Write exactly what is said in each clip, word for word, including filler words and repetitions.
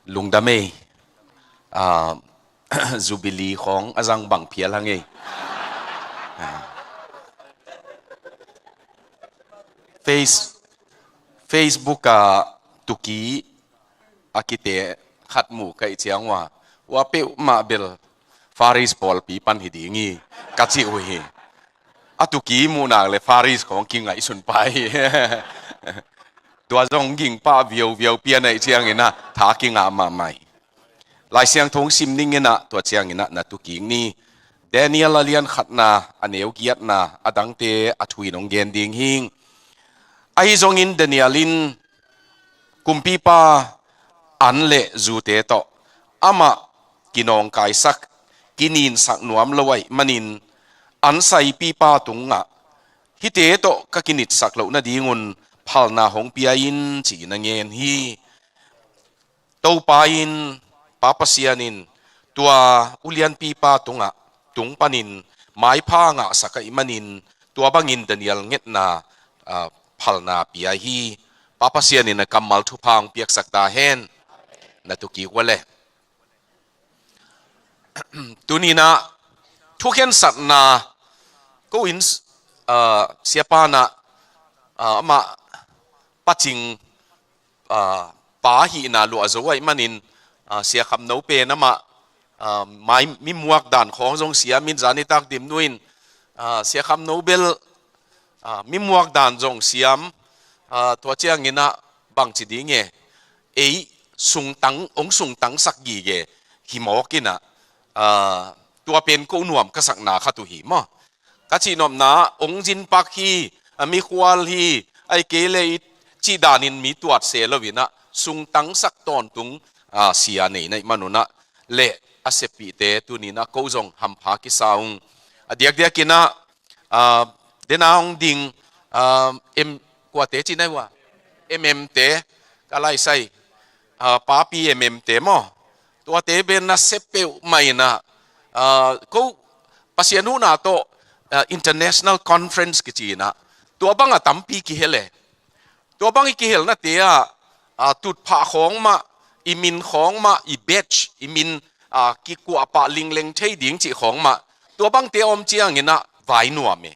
Lungdam ei. Ah, Jubilee khawng a zang bang phial hang ei. Ah. Face, Facebook ah Tuki a kite khat mu ka hih ciang ua, ua peuhmah bel Faris pawlpi pan hi ding hi ka cih uh hi. A Tuki muh nak le Faris khawng kingaihsun pah hi. Tua zong ging pah viauviau pian ahih ciangin ah tha kingah mahmah hi. Lai Siangtho sim ning in ah tua ciangin ah na tu kik ni. Daniel a lian khatna, a neu giatna, a dangte a thu in hong gen ding hing. Ahi zongin Daniel in kumpipa an le zute tawh amah kinawngkaisak, kininsak nuam lo ahih manin an saipipa tungah hihte tawh ka kinitsak loh nadingun phalna hong pia in ci-in a ngen hi. Topa in, Pa Pasian in tua ulianpipa tungah, tung panin maipha ngahsak ahih manin tua bangin Daniel ngetna, ah, phalna pia hi. Pa Pasian in a kammal thupha hong piaksak ta hen. Na tu kik ua le. Tuni in ah thukhensatna ko in, ah, siapa in ah, ah, amah pacing, ah, pa hihna luah zo ahih manin, ah, Sia Kham No pen amah, ah, mai mi muak dan khawng zong siam in zanitak Dim Nu in, ah, Sia Kham No bel, ah, mi muak dan zong siam, ah, tua ciangin ah bangci ding e, ei sungtang, hong sungtangsak gige hi mawk in ah, ah, tua pen ko nuam ka sakna khat uh hi maw. Ka cihnopna, hong zinpak hi, a mikhual hi, ahih kei le i cih danin mi tuat se lo in ah sungtangsak tawntung, ah, sia nei na hih manun ah le a seppihte tuni in ah ko zong hampha kisa ung. A diakdiakin ah, ah, dena hong ding, ah, em, kuate ci na hua? Em em te, ka laisai, ah, papi em em te maw? Tuate pen na sep peuhmah in ah, ah, ko Pasian huhna tawh, ah, international conference kici in ah tua bang a tampi kihel e. Tua bang i kihelnate ah, ah, tutphah khawng mah, i min khawng mah, i badge, i min, ah, kikuahpah lingleng thei ding cih khawng mah, tua bangte a om ciangin ah vai nuam e.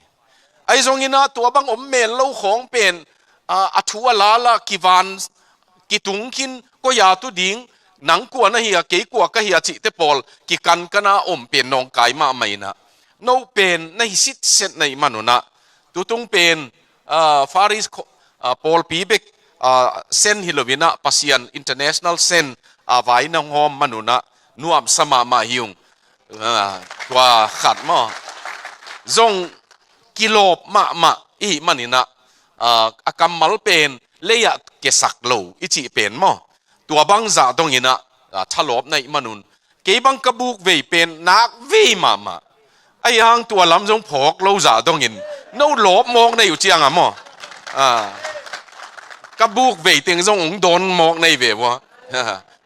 Ahi zongin ah tua bang om mel lo khawng pen, ah, a thu a lala kivan kitung khin, koi a tu ding, nang kua na hi a, kei kua ka hi a cihte pawl kikankan a om pen nawngkai mahmah in ah, no pen na hi sitset na hih manun ah, tutung pen, ah, Faris kho-, ah, pawlpi bek, ah, sen hi lo in ah Pasian international sen, ah, vai na hong hawm manun ah nuamsa mahmah hi ung. Ah, tua khat maw? Zong kilawp mahmah i hih manin ah, ah, a kammal pen lei-ah kesak lo i cih pen maw? Tua bang zah dongin ah, ah, thalawp na hih manun, kei bang ka buk vei pen nak vei mahmah. Ahi hang tua lam zong phawk lo zah dongin no lawp mawk na hi uh ciang a maw? Ah, ka buk vei teng zong hong dawn mawk na hi ve vua.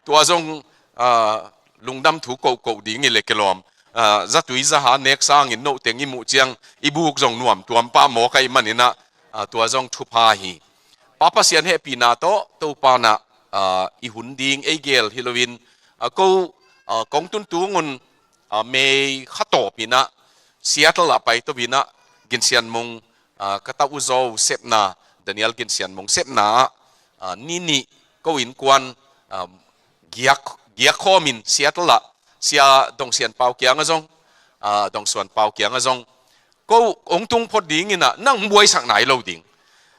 Tua zong, ah, lungdam thu kohkoh ding hi le kilawm. Ah, zatui zaha nek sangin no teng i muh ciang i buk zong nuam tuam pah mawk ahih manin ah, ah, tua zong thupha hi. Pa Pasian hehpihna tawh Topa in ah, ah, i hun ding ei gel hi loin, ah, ko, ah, kong tun tungun, ah, May kha tawp in ah Seattle ah paito in ah Gin Sian Mung, ah, ka ta u zaw sepna, Daniel Gin Sian Mung sepna ah, ah, ni nih ko innkuan, ah, giak, giak khawm in Seattle ah Sia Dong Sian Pau kiangah zong, ah, Dong Suan Pau kiangah zong, ko hong tung phot ding in ah nang hong buaisak nai lo ding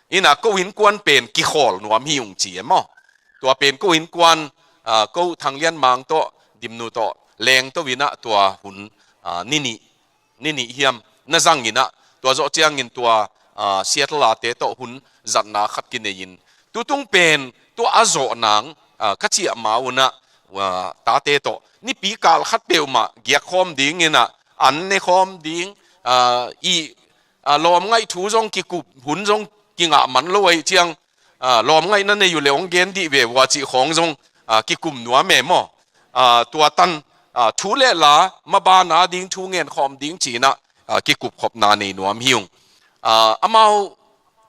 in ah ko innkuan pen kikhawl nuam hi ung ci e maw? Tua pen ko innkuan, ah, ko Thang Lian Mang tawh, Dim Nu tawh lengto in ah tua hun, ah, ni nih, ni nih hiam na zang in ah, tua zawh ciangin tua, ah, Seattle a te tawh hun zatna khat kinei in, tutung pen tua a zawh nang, ah, ka ciah ma un ah, ah, tate tawh nipi kal khat peuhmah giak khawm ding in ah, an ne khawm ding, ah, i, ah, lawmngaih thu zong kikup, hun zong kingah man lo ahih ciang, ah, lawmngaih na nei uh le hong gen dih ve vua cih khawng zong, ah, kikum nuam e maw? Ah, tua tan, ah, thu le la maban a ding thu ngen khawm ding ci in ah, ah, kikup khopna nei nuam hi ung. Ah, amau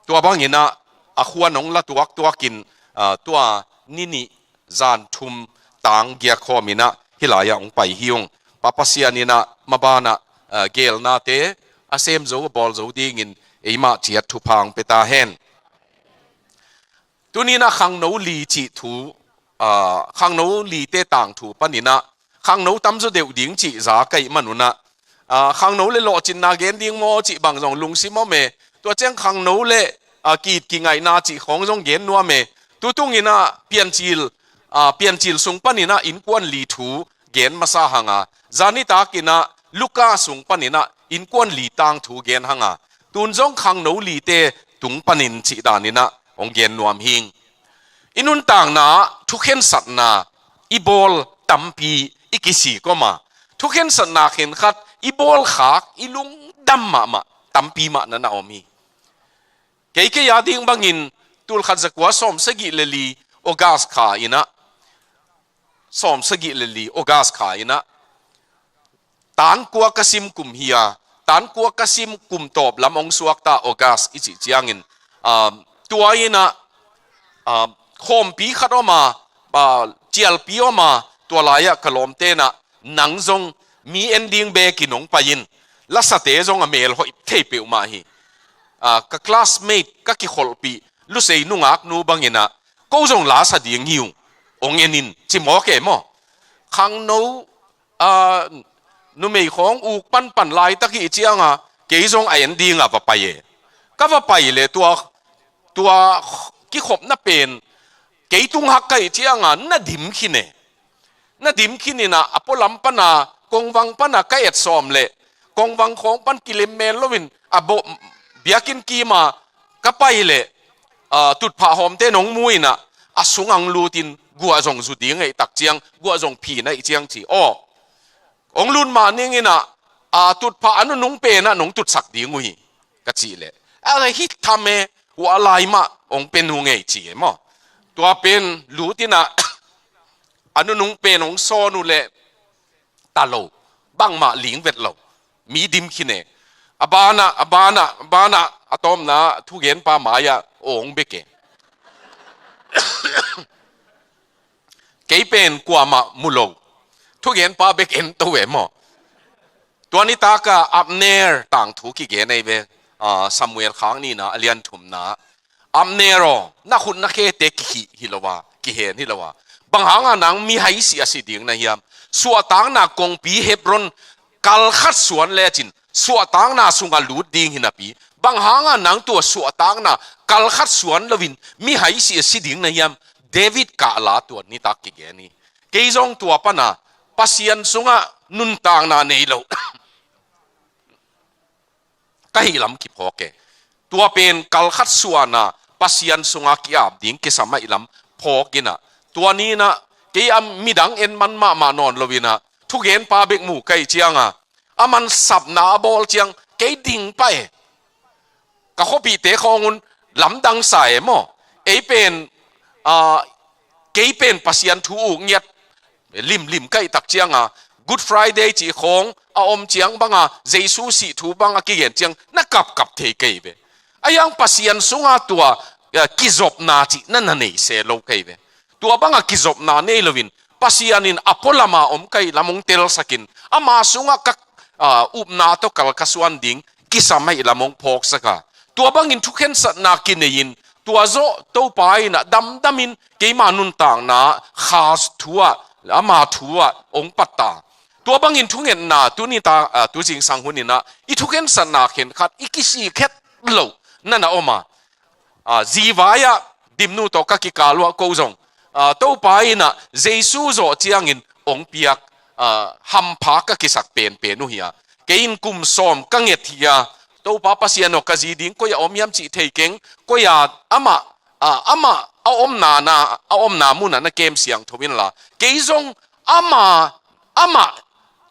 tua bangin ah a khuan hong la tuaktuak in, ah, tua ni nih zan thum tang giak khawm in ah hih lai-ah hong pai hi ung. Pa Pasian in ah maban ah, ah, geelnate a sem zo a bawl zo dingin eimah ciat thupha hong pia ta hen. Tuni in ah khangno li cih thu, ah, khangno lite tangthu panin ah khangno tamzaw deuh ding cih za ka hih manun ah, ah, khangno le lawhcinna gen ding maw cih bang zong lungsim om e. Tua ciang khangno le, ah, ki-it kingaihna cih khawng zong gen nuam e. Tutung in ah Piancil, ah, Piancil sung panin ah innkuan li thu gen masa hang a, zan nitak in ah Luka sung panin ah innkuan li tangthu gen hang a, tun zong khangno lite tung panin cih dan in ah hong gen nuam hing. I nuntakna ah thukhensatna i bawl tampi i kisik om a, thukhensatna khenkhat i bawl khak, i lungdam mahmah tampi mah na na om hi. Kei kei a ding bangin tulkhat zakua sawmsagih le li August kha in ah, sawmsagih le li August kha in ah, tan kua ka sim kum hi a, tan kua ka sim kum tawp lam hong suak ta August i cih ciangin, ah, tua in ah, ah, khawmpi khat om a, ah, cialpi om a, tua lai-ah ka lawmte in ah nang zong mi en ding bekin hong pai in, lasate zong a mel hoih thei peuhmah hi. Ah, ka classmate, ka kikholhpih Lusei nungaknu bangin ah ko zong lasa ding hi ung, hong en in ci mawk e maw. Khangno, ah, numei khawng uk panpan laitak hi ciang a, kei zong a en ding a va pai e. Ka va pai le tua, tua kikhopna pen kei tung hak ka hih ciang a na dim khin e. Na dim khin in ah a pualam pan a, kongvang pan a ka et sawm leh, kongvang khawng pan kilem mel loin a bawh biakinn kim a ka pai leh, ah, tutphah hawmte in hong mu in ah a sungah hong lut in guah zong zu ding ahih tak ciang, guah zong phin ahih ciang ci. Aw, hong lut mah ning in ah, ah, tutphah a nunung pen ah nong tutsak ding uh hi, ka cih leh, a, hih tham e, hua lai mah hong pia ung ei ci e maw. Tua pen lut in ah a nunung pen hong sawn uh leh ta lo, bangmah ling vet lo, mi dim khin e. A ban ah, a ban ah, a ban ah a tawpna thugenpa mai-ah hong bek e. Kei pen kuamah mu lo, thugenpa bek en to e maw. Tua nitak a Abner tangthu kigen ei ve, ah, Samuel khang nihna a lian thumna. Abner aw, na khut na khete kihih hi lo a, kihen hi lo a, bang hang a nang mihai si a si ding na hiam? Suahtakna kongpi Hebron kal khat suan lecin suahtakna sungah lut ding hi napi, bang hang a nang tua suahtakna kal khat suan loin mihai si a si ding na hiam? David kah la tua nitak kigen hi. Kei zong tua pan a Pasian sungah nuntakna nei lo ka hih lam kiphawk e. Tua pen kal khat suan a Pasian sungah ki-ap ding kisam ahih lam phawk in ah, tua ni in ah kei a midang en man mahmah nawn lo in ah thugenpa bek mu ka hih ciang a, a man sapna a bawl ciang kei ding pah e. Ka khuapihte khawng un lamdang sa e maw. Ei pen, ah, kei pen Pasian thu uk ngiat limlim ka hih tak ciang a, Good Friday cih khawng a om ciang bang a, Jesu sih thu bang a kigen ciang na kapkap thei kei ve. A hiang Pasian sungah tua, ah, kizopna cih na na nei se lo kei ve. Tua bang a kizopna nei loin Pasian in a pualam a om ka hih lam hong telsak in, ama sungah ka, ah, upna tawh kal ka suan ding kisam ahih lam hong phawksak a, tua bangin thukhensatna kinei in, tua zawh Topa in ah damdam in keima nuntakna kha thu ah, ama thu ah hong pat ta. Tua bangin thungetna tuni ta, ah, tu zingsang hun in ah i thukhensatna khenkhat i kisik het lo na na om a, ah, zivai ah Dimnu tawh ka kikal uh ah ko zong, ah, Topa in ah Jesu zawh ciangin hong piak, ah, hampha ka kisak penpen uh hi a. Kei in kum sawm ka nget hi a, Topa Pasian aw, ka zi ding koi a om hiam cih thei keng, koi a amah, ah, amah a omna na, a omna mun ah na kem siangtho in la, kei zong ama, amah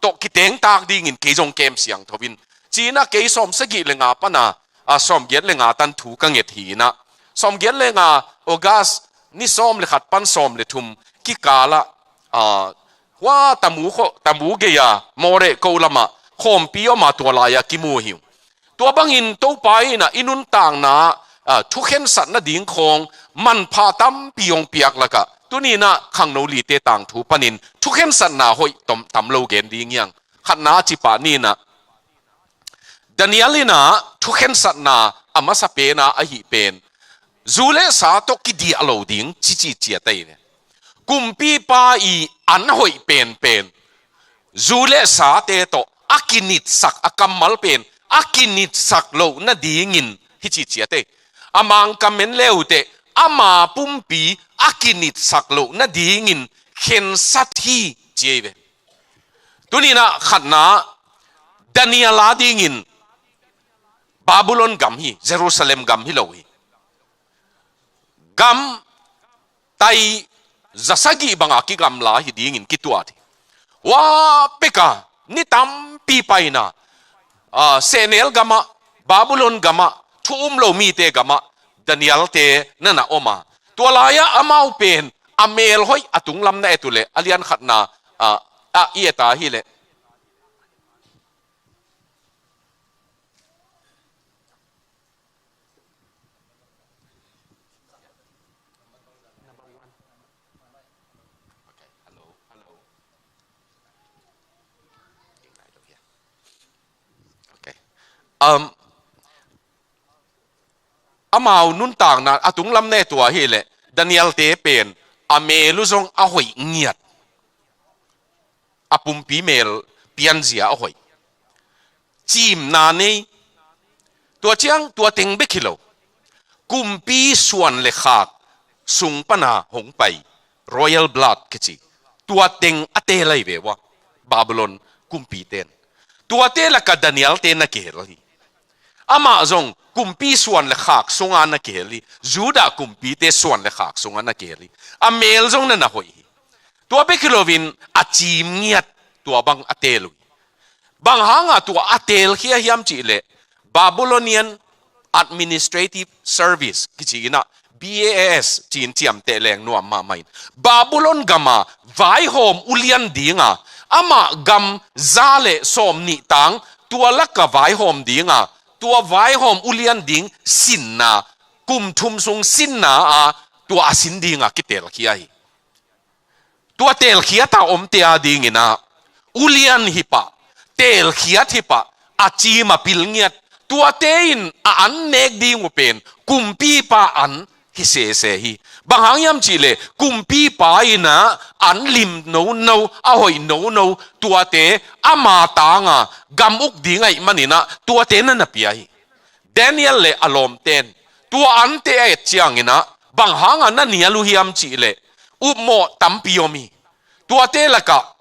tawh kitengtak dingin kei zong kem siangtho in, ci-in ah kei sawmsagih le nga pan a, ah, sawmgiat le nga tan thu ka nget hi in ah, sawmgiat le nga August ni sawm le khat pan sawm le thum kikal ah, ah, hua Tamu kho, Tamu gei a Moreh ko lam ah khawmpi om a, tua lai ah kimu hi ung. Tua bangin Topa in ah i nuntakna, ah, thukhensat nading khawng manpha tampi hong piak lakah tuni in ah khangno lite tangthu panin thukhensatna hoih tam lo gen ding hi hang. Khatna a cipah ni in ah, Daniel in ah thukhensatna a masa pen a ahih pen zu le sa tawh kidiah lo ding cici ciat ahi ve. Kumpipa i an hoih penpen zu le sate tawh a kinitsak, a kammal pen a kinitsak loh nadingin hi cici a tei. A Mangkam en leuteh ama pumpi a kinitsak loh nadingin khensat hi ci ahi ve. Tuni in ah khatna, Daniel a dingin Babylon gam hi, Jerusalem gam hi lo hi. Gam tai zasagih banga kigamla hi dingin kituat hi. Hua peka ni tampi paina, ah, sehnel gamah, Babylon gamah, thu um lo mite gamah Daniel te nana om a, tua lai-ah amau pen a mel hoih a tunglam na et uh leh a lian khatna, ah, ah, i et a hileh Okay. Um, amau nuntakna a tunglam ne tua hileh Daniel te pen a mel uh zong a hoih ngiat. A pumpi mel pianzia a hoih. Cimna nei. Tua ciang tua teng bek hi lo. Kumpi suan le khak sung pana hong pai. Royal blood kici. Tua teng a teel ahi ve ua. Babylon kumpi ten. Tuate laka Daniel te na kihel hi. Amah zong kumpi suan le khak sunga na kihel hi. Judah kumpite suan le khak sunga na kihel hi. A mel zong na na hoih hi. Tua bek hi loin a cim ngiat tua bang a teel uh hi. Bang hanga tua a teelkhia hiam cihleh Babylonian Administrative Service kici in ah B A S ci-in ciamteh leng nuam mahmah in, Babylon gama vaihawm ulian dinga, amah gam za le sawm nih tang tua laka vaihawm dinga, tua vaihawm ulian ding sinna, kum thum sung sinna a tua a sin dinga kiteelkhia hi. Tua teelkhiat a omte a dingin ah ulian hi pah, teelkhiat hi pah, a cim a pil ngiat, tuate in a an nek ding uh pen kumpipa an hi sese hi. Bang hang hiam cihleh kumpipa in ah an lim nono, a hoih nono, tuate ama tanga gam uk ding ahih manin ah tuate na na pia hi. Daniel le a lawmten tua ante a et ciangin ah bang hanga na nial uh hiam cihleh upmawh tampi om hi. Tuate lakah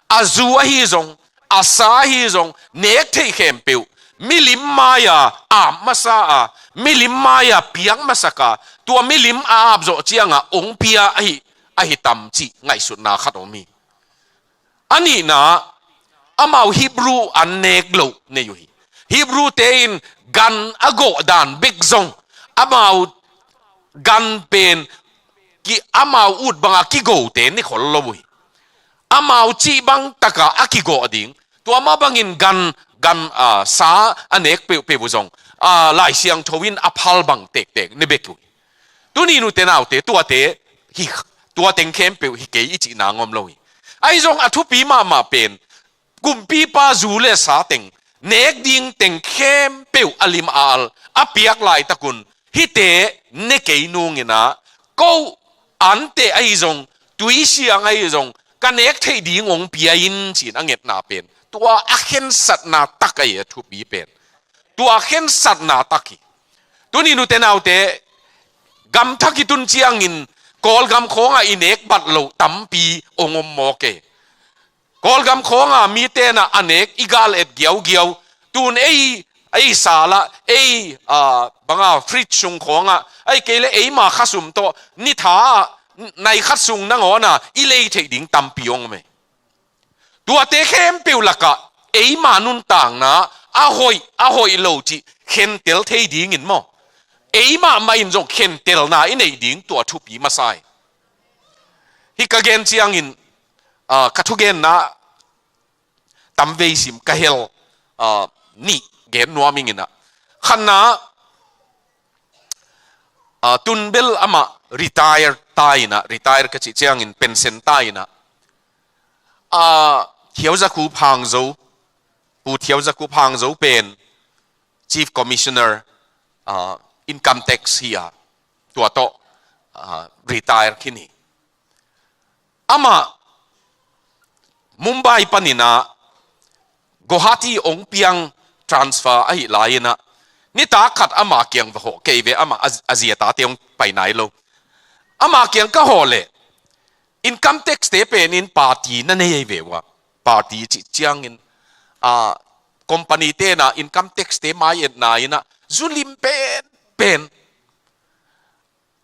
a zu ahi zong, a sa ahi zong, nek theih khempeuh milim mai-a ap masa a, milim mai-a piak masak a, tua milim a ap zawh ciangah ong pia ahi, ahi tam cih ngaihsutna khat om hi. A nihna, amau Hebrew an nek loh nei uh hi. Hebrew te in gan a gawh dan bek zong amau gan pen ki amau ut banga kigote ne khol lo uh hi. Amau cih bang taka a kigawh ding. Tua mah bangin gan, gan, ah, sa a nek peuhpeuh uh zong, ah, Lai Siangtho in a phal bang tektek ne bek uh hi. Tuni nute naute tuate hi, tua teng khempeuh hi kei i cihna ngawm lo hi. Ahi zong a thupi mahmah pen kumpipa zu le sa teng, nek ding teng khempeuh a lim a al a piak laitakun hihte ne kei nungin ah ko ante ahi zong, tuisiang ahi zong, ka nek theih ding ong pia in ci-in a ngetna pen tua a khensatna tak ahi a thupi pen. Tua khensatna tak hi. Tuni nute naute, gam thak i tun ciangin Kawlgam khawnga i nek bat loh tampi ong om mawk e. Kawlgam khawnga mite na a nek i gal et giaugiau. Tun ei, ei sala, ei, ah, banga fridge sung khawnga, ei kei le eima khasum tawh ni tha nai khat sung nangawna i lei theih ding tampi ong om e. Tuate khempeuh lakah eima nuntakna a hoih, a hoih lo cih khentel thei dingin maw, eimah mah in zong khentelna i neih ding tua thupi masa hi. Hih ka gen ciangin, ah, ka thugenna tamvei sim ka hel, ah, nih gen nuam ing in ah. Khatna, ah, tunbel amah retire ta in ah, retire ka cih ciangin pension ta in ah, a, Thiau Za Khup Hang Zo, Pu Thiau Za Khup Hang Zo pen Chief Commissioner, a, Income Tax hi a, tua tawh, a, retire khin hi. Amah Mumbai panin ah Guwahati hong piang, transfer ahih lai-in ah, nitak khat ama kiang va hawh kei ve, amah a, a zi a tate hong pai nai lo. Ama kiang ka hawh leh, income tax te pen in party na nei ahi ve ua. Party cih ciangin, a, company te na income tax te mai-etna in ah, zu lim penpen,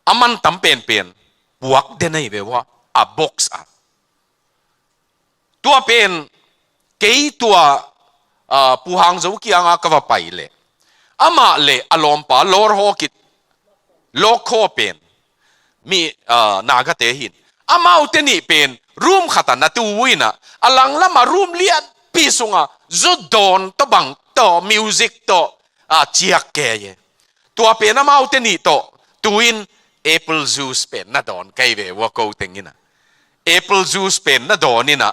a mantam penpen puak den ahi ve ua, a box ah. Tua pen, kei tua, a, Pu Hang Zo kiangah ka va pai leh, amah leh a lawmpa Lawr Haw Kit, Lawk Haw pen, mi, a, Naga te hi in, amaute nih pen room khat ah na tu uh in ah, a langlam ah room lianpi sungah zu dawn tawh bang tawh, music tawh, a, ciak kei e. Tua pen amaute nih tawh tu-in apple juice pen na dawn kei ve ua, ko teng in ah. Apple juice pen na dawn in ah,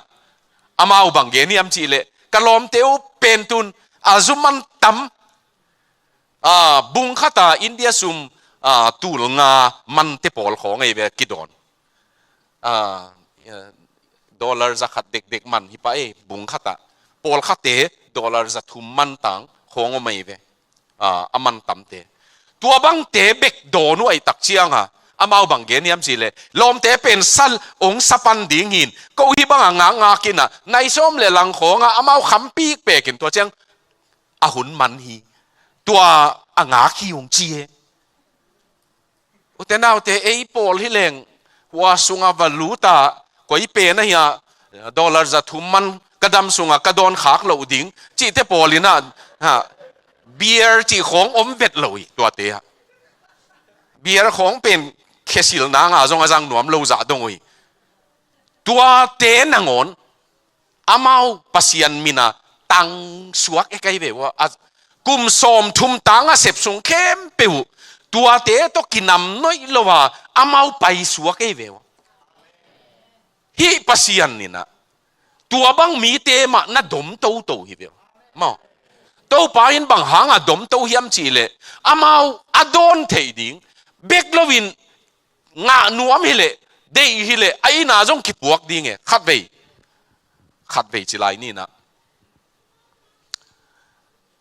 amau bang gen hiam cih leh, ka lawmte uh pen tun, a, zu mantam, a, bung khat ah India sum, a, tul nga mante pawl khawng ahi ve kidawn. A, dollar za khat dekdek man hi pah e, bung khat ah. Pawlkhatte dollar za thum man tang khawng om ahi ve. A, a mantamte. Tua bangte bek dawn uh ahih tak ciangah, amau bang gen hiam cih leh, lawmte pen sa hong sa pan ding hi in, ko hih bang a ngakngak in ah, nai sawm leh lang khawng ah amau kham pikpek in, tua ciang a hun man hi. Tua a ngak hi, hong ci e. Ute naute, ei pawl hi leng, hua sungah va lut a, koi pen ahi a, dollar za thum man ka dam sungah ka dawn khak loh ding cihte pawl in ah, ha, beer cih khawng om vet lo hi tuate ah. Beer khawng pen khesil nang a zong a zang nuam lo zah dong uh hi. Tuate nangawn amau Pasian min a tang suak e kei ve ua. A, kum sawmthum tang a sep sung khempeuh uh, tuate tawh kinamnoih lo a, amau pai suak e ve ua. Hih Pasian in ah, tua bang mite mah na dom toto hi ve ua. Maw. Topa in bang hang a dom to hiam cih leh, amau a dawn theih ding, bek lo in ngah nuam hi leh, deih hi leh, a inn ah zong kipuak ding e, khatvei. Khatvei ci lai ni in ah.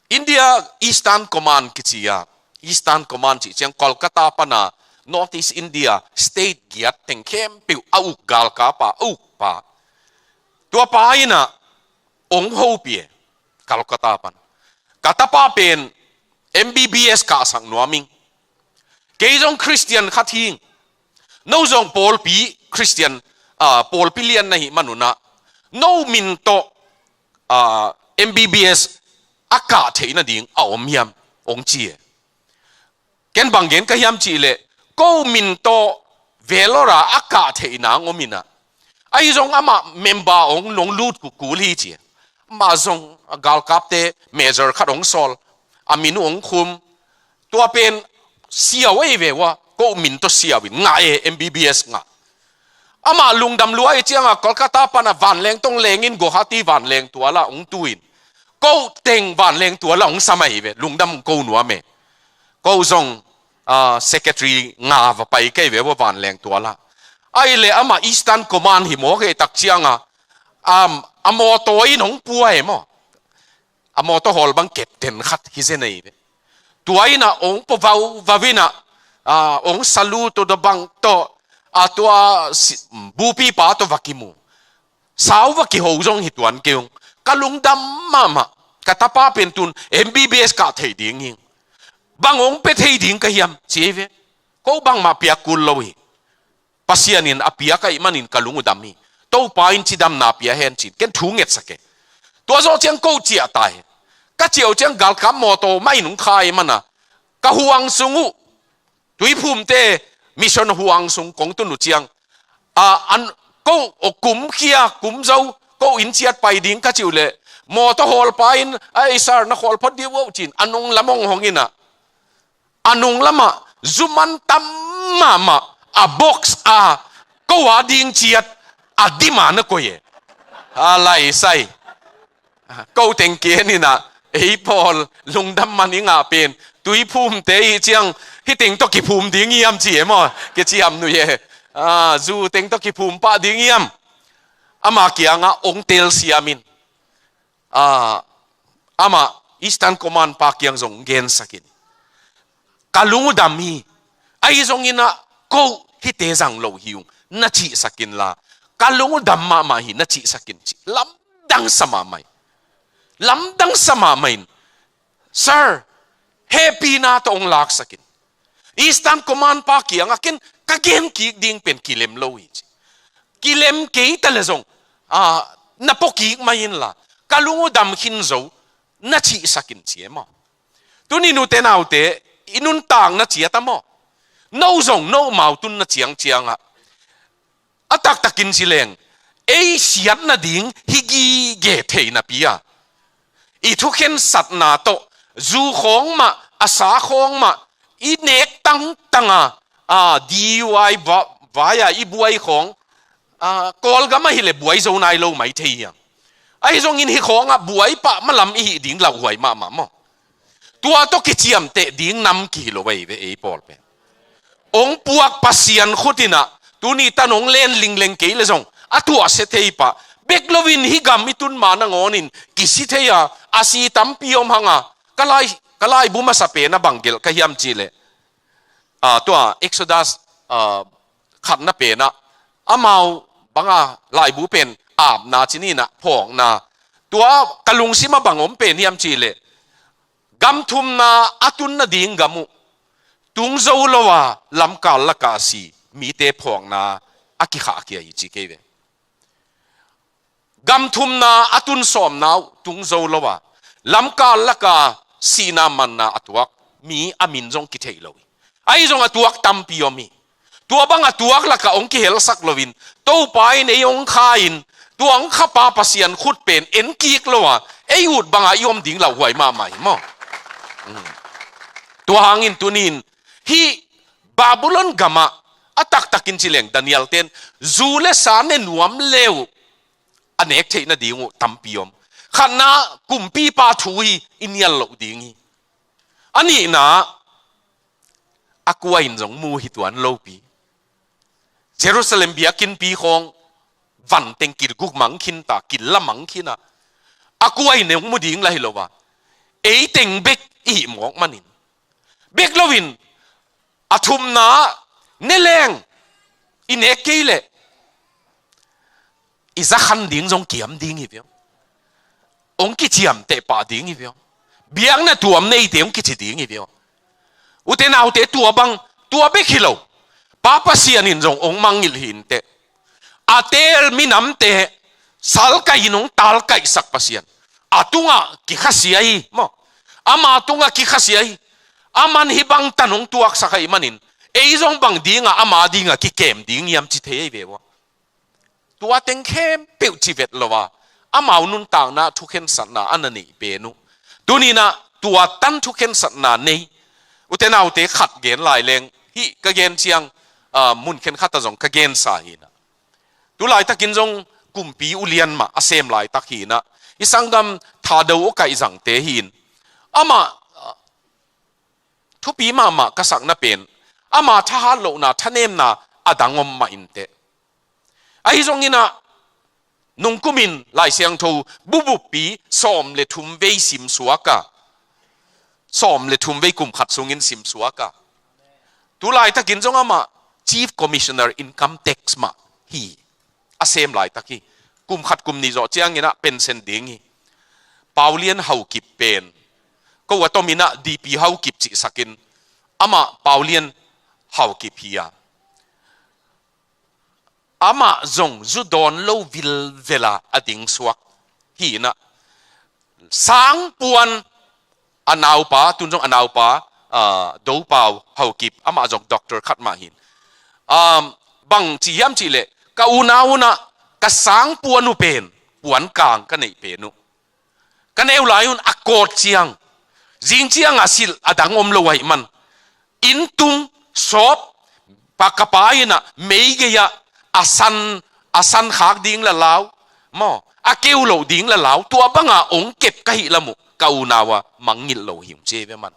India Eastern Command kici a, Eastern Command cih ciang Kolkata pan a North East India state giat teng khempeuh a uk galkap a, a ukpa. Tuapa in ah hong hopih e, Kolkata pan. Ka tapa pen M B B S kahsak nuam ing. Kei zong Christian khat hi ing. No zong pawlpi Christian, a, pawlpi lian na hih man un ah, no min tawh, a, M B B S a kah theih nading a om hiam, hong ci e. Ken bang gen ka hiam cih leh, ko min tawh Vellore ah a kah theih nang om in ah, ahi zong amah member hong, hong lut kul hi ci e. Amah zong a galkapte major khat hong sawl, a min uh hong khum. Tua pen siau ahi ve ua, ko min tawh siau in ngah e, M B B S ngah. Amah lungdam lua ahih ciangah Kolkata pan a vanleng tawh hong leng in, Guwahati vanleng tual ah hong tu in, ko teng vanleng tual ah hong sam ahi ve, lungdam ko nuam e. Ko zong, a, secretary nga va pai kei ve ua vanleng tual ah. Ahih leh amah Eastern Command hi mawk ahih tak ciangah, um, a mawtaw in hong pua e maw. A mawtaw hawl bang captain khat hi zen ahi ve. Tua in ah hong pua vauvau in ah, a, hong salute tawh bang tawh, a, tua si-, bupipa tawh va kimu. Sau va kiho zong hi tuan kei ung. Ka lungdam mahmah. Ka tapa pen tun M B B S kah thei ding hi. Bang hong pia thei ding ka hiam, ci hi ve. Ko bangmah piak kul lo hi. Pasian in a piak ahih manin ka lung uh dam hi. Topa in cidamna pia hen ci-in ken thu ngetsak e. Tua zawh ciang ko ciah ta hi. Ka ciah uh ciang galkap mawtaw mah in hong kha ahih mana, ka huang sung uh, Tuiphumte mission huang sung kong tun uh ciang, a, an, ko, o, kum khia, kum zo, ko inn ciat pai ding ka cih uh leh, mawtaw hawlpa in, "Ei sir, na khawl phot dih uh," ci-in a nung lam hong hong in ah, a nung lamah zu man tam mahmah, a box a, ko a ding ciat a dim a na koih e. A lai sai. Ko teng kei ni na, ei pawl lungdam man i ngah pen, tuiphumte i ciang, hih teng tawh kiphum ding hiam ci e maw, kiciam nuih e. A, zu teng tawh kiphum pah ding hiam. Ama kiangah ong telsiam in. A, amah Eastern Command pa kiang zong gensak in. Ka lung uh dam hi. Ahi zongin ah ko hihte zang lo hi ung, na cihsak inla, ka lung uh dam mahmah hi, na cihsak in ci. Lamdang sa mahmah in. Lamdang sa mahmah in. Sir, hehpihna tawh ong laksak in. Eastern Command pa kiangah ken ka gen kik ding pen kilem lo hi ci. Kilem kei ta le zong, a, na pua kik mai inla, ka lung uh dam khin zo, na cihsak in ci e maw. Tuni nute naute, i nuntakna ciat a maw, no zong nomau tunna ciangciangah, a taktakin ci leng, ei siat nading hi gige theihnapi a, i thukhensatna tawh, zu khawng mah, a sa khawng mah, i nek tangtang a, a, D U I va-, vai a i buai khawng, a, Kawlgam ahih leh buai zo nai lo mai thei hiam. Ahi zongin hih khawngah buai pah malam i hih ding lauhuai mahmah maw. Tua tawh kiciamteh ding nam kihi lo ahi ve ei pawl pen. Ong puak Pasian khut in ah, tuni tan ong len lingleng kei le zong, a tuahsia thei pah. Bek loin hih gam i tun ma nangawnin, kisi thei a, a si tampi om hang a, ka lai, ka laibu masa pen a bang gelh ka hiam cih leh. A, tua Exodus, a, khatna pen ah, amau bang a laibu pen apna ci ni na, phawkna. Tua ka lungsim a bang om pen hiam cih leh, gam thumna a tun nading gam uh, tung zo lo a lamkal lakah a si mite phawkna a kikhahkhia hi ci kei ve. Gam thumna a tun sawmna uh tung zo lo a, lamkal laka sihna manna a tuak mi a min zong kitheih lo hi. Ahi zong a tuak tampi om hi. Tua bang a tuak laka ong kihelsak loin, Topa in ei ong kha in, tua ong kha pa Pasian khut pen en kik lo a, ei ut banga i om ding lauhuai mahmah hi maw. Mm. Tua hangin tunin, hih Babylon gamah a taktakin ci leng Daniel ten, zu le sa ne nuam le uh, a nek theih nading uh tampi om. Khatna, kumpipa thu hi, i nial loh ding hi. A nihna, a kua in zong mu hi tuan lopi. Jerusalem biakinnpi khawng, van teng kil guk mang khin ta, kil la mang khin a. A kua in zong mu ding la hi lo a. Ei teng bek i hih mawk manin. Bek loin, a thumna, ne leng, i nek kei leh, i za khan ding zong kiam ding hi viau. Ong kiciamteh pah ding hi viau. Biakna tuam neite ong kici ding hi viau. Ute naute tua bang, tua bek hi lo. Pa Pasian in zong ong mangngilh hi inteh. A teel minamte, salkaih in ong talkaihsak Pasian. A tungah kikhasia hi, maw. Ama tungah kikhasia hi. Aman hih bang tan ong tuaksak ahih manin. Ei zong bang dinga, ama dinga kikem ding hiam ci thei ahi ve ua. Tua teng khempeuh ci vet lo a, amau nuntakna thukhensatna a na neih pen uh. Tuninah tua tan thukhensatna nei. Ute naute khat gen lai leng, hih ka gen ciang, ah, mun khenkhat ah zong ka gensa hinah. Tulaitakin zong kumpi ulian mah a sem laitak hinah. I sanggam Thado aw kaih zangte hin. Amah, ah, thupi mahmah ka sakna pen. Ama thahat lohna, thanemna a dang om mah inteh. Ahi zonginah, nungkumin Lai Siangtho bubuppi sawm le thum vei simsuak a. Sawm le thum vei kum khat sungin simsuak a. Tulaitakin zong amah Chief Commissioner Income Tax mah hi. A sem laitak hi. Kum khat kum nih zawh cianginah pension ding hi. Paulian Haukip pen. Ko a tominah D P Haukip cihsakin. Amah Paulian Haukip hi a. Amah zong zu dawn lo vilvela a dingsuak hinah. Sangpuan a naupa, tun zong a naupa, ah, Dopau Haukip, amah zong doctor khat mah hin. Um, bang ci hiam cihleh, ka unau unah, ka sangpuan uh pen, puankang ka neih pen uh. Ka neu lai un a kawt ciang, zing ciang a silh a dang om lo ahih man. Inntung, sawp, Pa, ka pa in ah meigei ah a san, a san khak ding la lau maw, a keu loh ding la lau, tua banga ong kep ka hih lam uh ka unau a mangngilh lo hi ung ci ei ve man.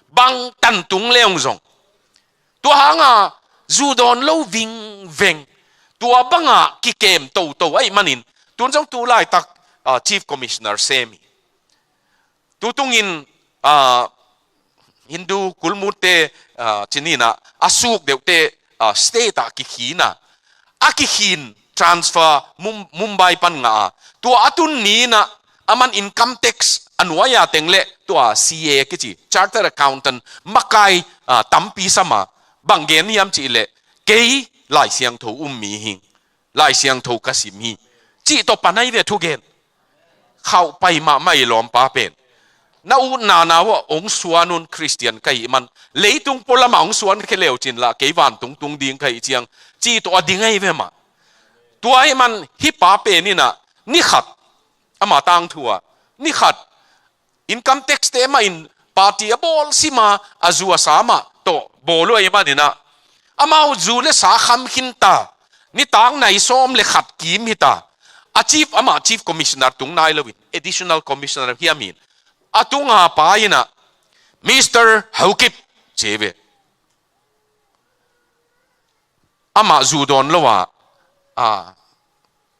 Bangtan tung le ung zong, tua hanga zu dawn lo vingveng, tua banga kikem toto ahih manin, tun zong tu laitak, ah, Chief Commissioner sem hi. Tutungin, ah, Hindu kulmutte, ah, ci ni in ah, a suk deuhte, ah, state ah kikhin a, a kikhin transfer Mum-, Mumbai pan ngah a, tua a tun ni in ah, aman income tax a nuai-a teng le tua C A kici, chartered accountant, makai, ah, tampi sam a, bang gen hiam cih leh, kei Lai Siangtho um mi hi, Lai Siangtho ka sim hi, cih tawh pan ahi ve thugen. Khauh pai mahmah i lawmpa pen. Na utna na uh ah ong suan un, Khristian ka hih man. Leitung pualamah ong suan khia le uh cin lah, kei vantung tung ding ka hih ciang, cih tawh a ding ahi ve mah. Tua ahih man hih pa pen in ah, ni khat, ama tangthu ah, ni khat, income tax te mah in party a bawl sim a, a zu a sa mah tawh bawl uh ahih man in ah, amau zu le sa kham khin ta, nitak nai sawm le khat kim hi ta. A chief, amah Chief Commissioner tung nai lo in, Additional Commissioner hiam in, a tunga pa in ah, Mister Haokip, ci ei ve. Amah zu dawn lo a, a,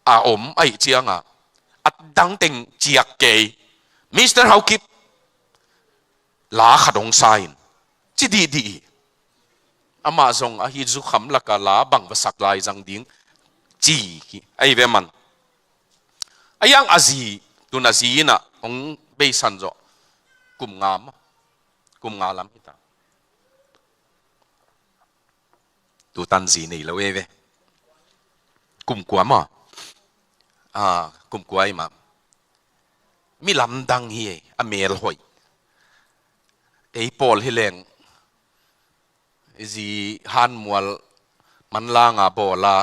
a om ahih ciang a, a dang teng ciak kei. Mister Haokip, la khat ong sa in, ci dihdih hi. Amah zong ahi zukham lak a la bang va sak lai zang ding, ci hi, ahi ve man. A hiang a zi, tun a zi in ah ong beisan zawh, kum nga maw, kum nga lam hi ta. Tutan zi nei lo ei ve. Kum kua maw? Ah, kum kua ei mah. Mi lamdang hi ei, a mel hoih. Ei pawl hi leng, zi hanmual manlanga bawl a,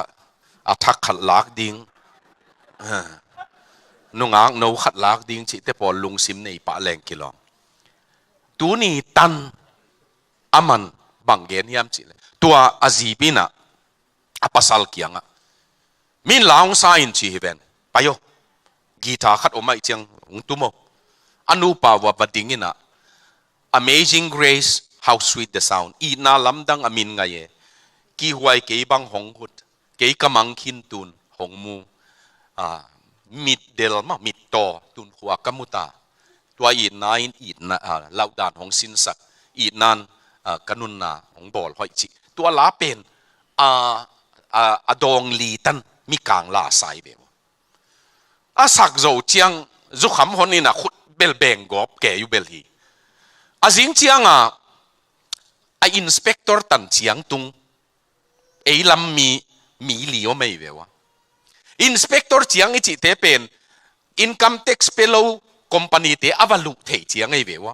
a thak khat lak ding, ah, nungak no khat lak ding cihte pawl lungsim nei pah leng kilawm. Tuni tan aman bang gen hiam cih leh, tua a zi pi in ah, a pasal kiangah, min la ong sa in ci hi ven. Pai aw. Guitar khat om ahih ciang ong tum aw. A nupa uh a va ding in ah, Amazing Grace, how sweet the sound. Itna lamdang a min ngai e. Kihhuai kei bang hong khut. Kei ka mang khin tun hong mu. Ah, mit del maw, mit taw tun khua ka mu ta. Tua itna in itna, ah, lauhdan hong sinsak. Itna in, ah, ka nunna hong bawl hoih cih. Tua la pen, ah, ah, a dawng li tan Mikang la sa ei ve uh. A sak zo ciang zukham hon in a khut bel beng gawp kei uh bel hi. A zing ciang a, a inspector tan ciang tung, ei lam mi, mi li om ei ve uh a. Inspector ciang i cihte pen, income tax pe lo company te a va luh thei ciang ei ve uh a.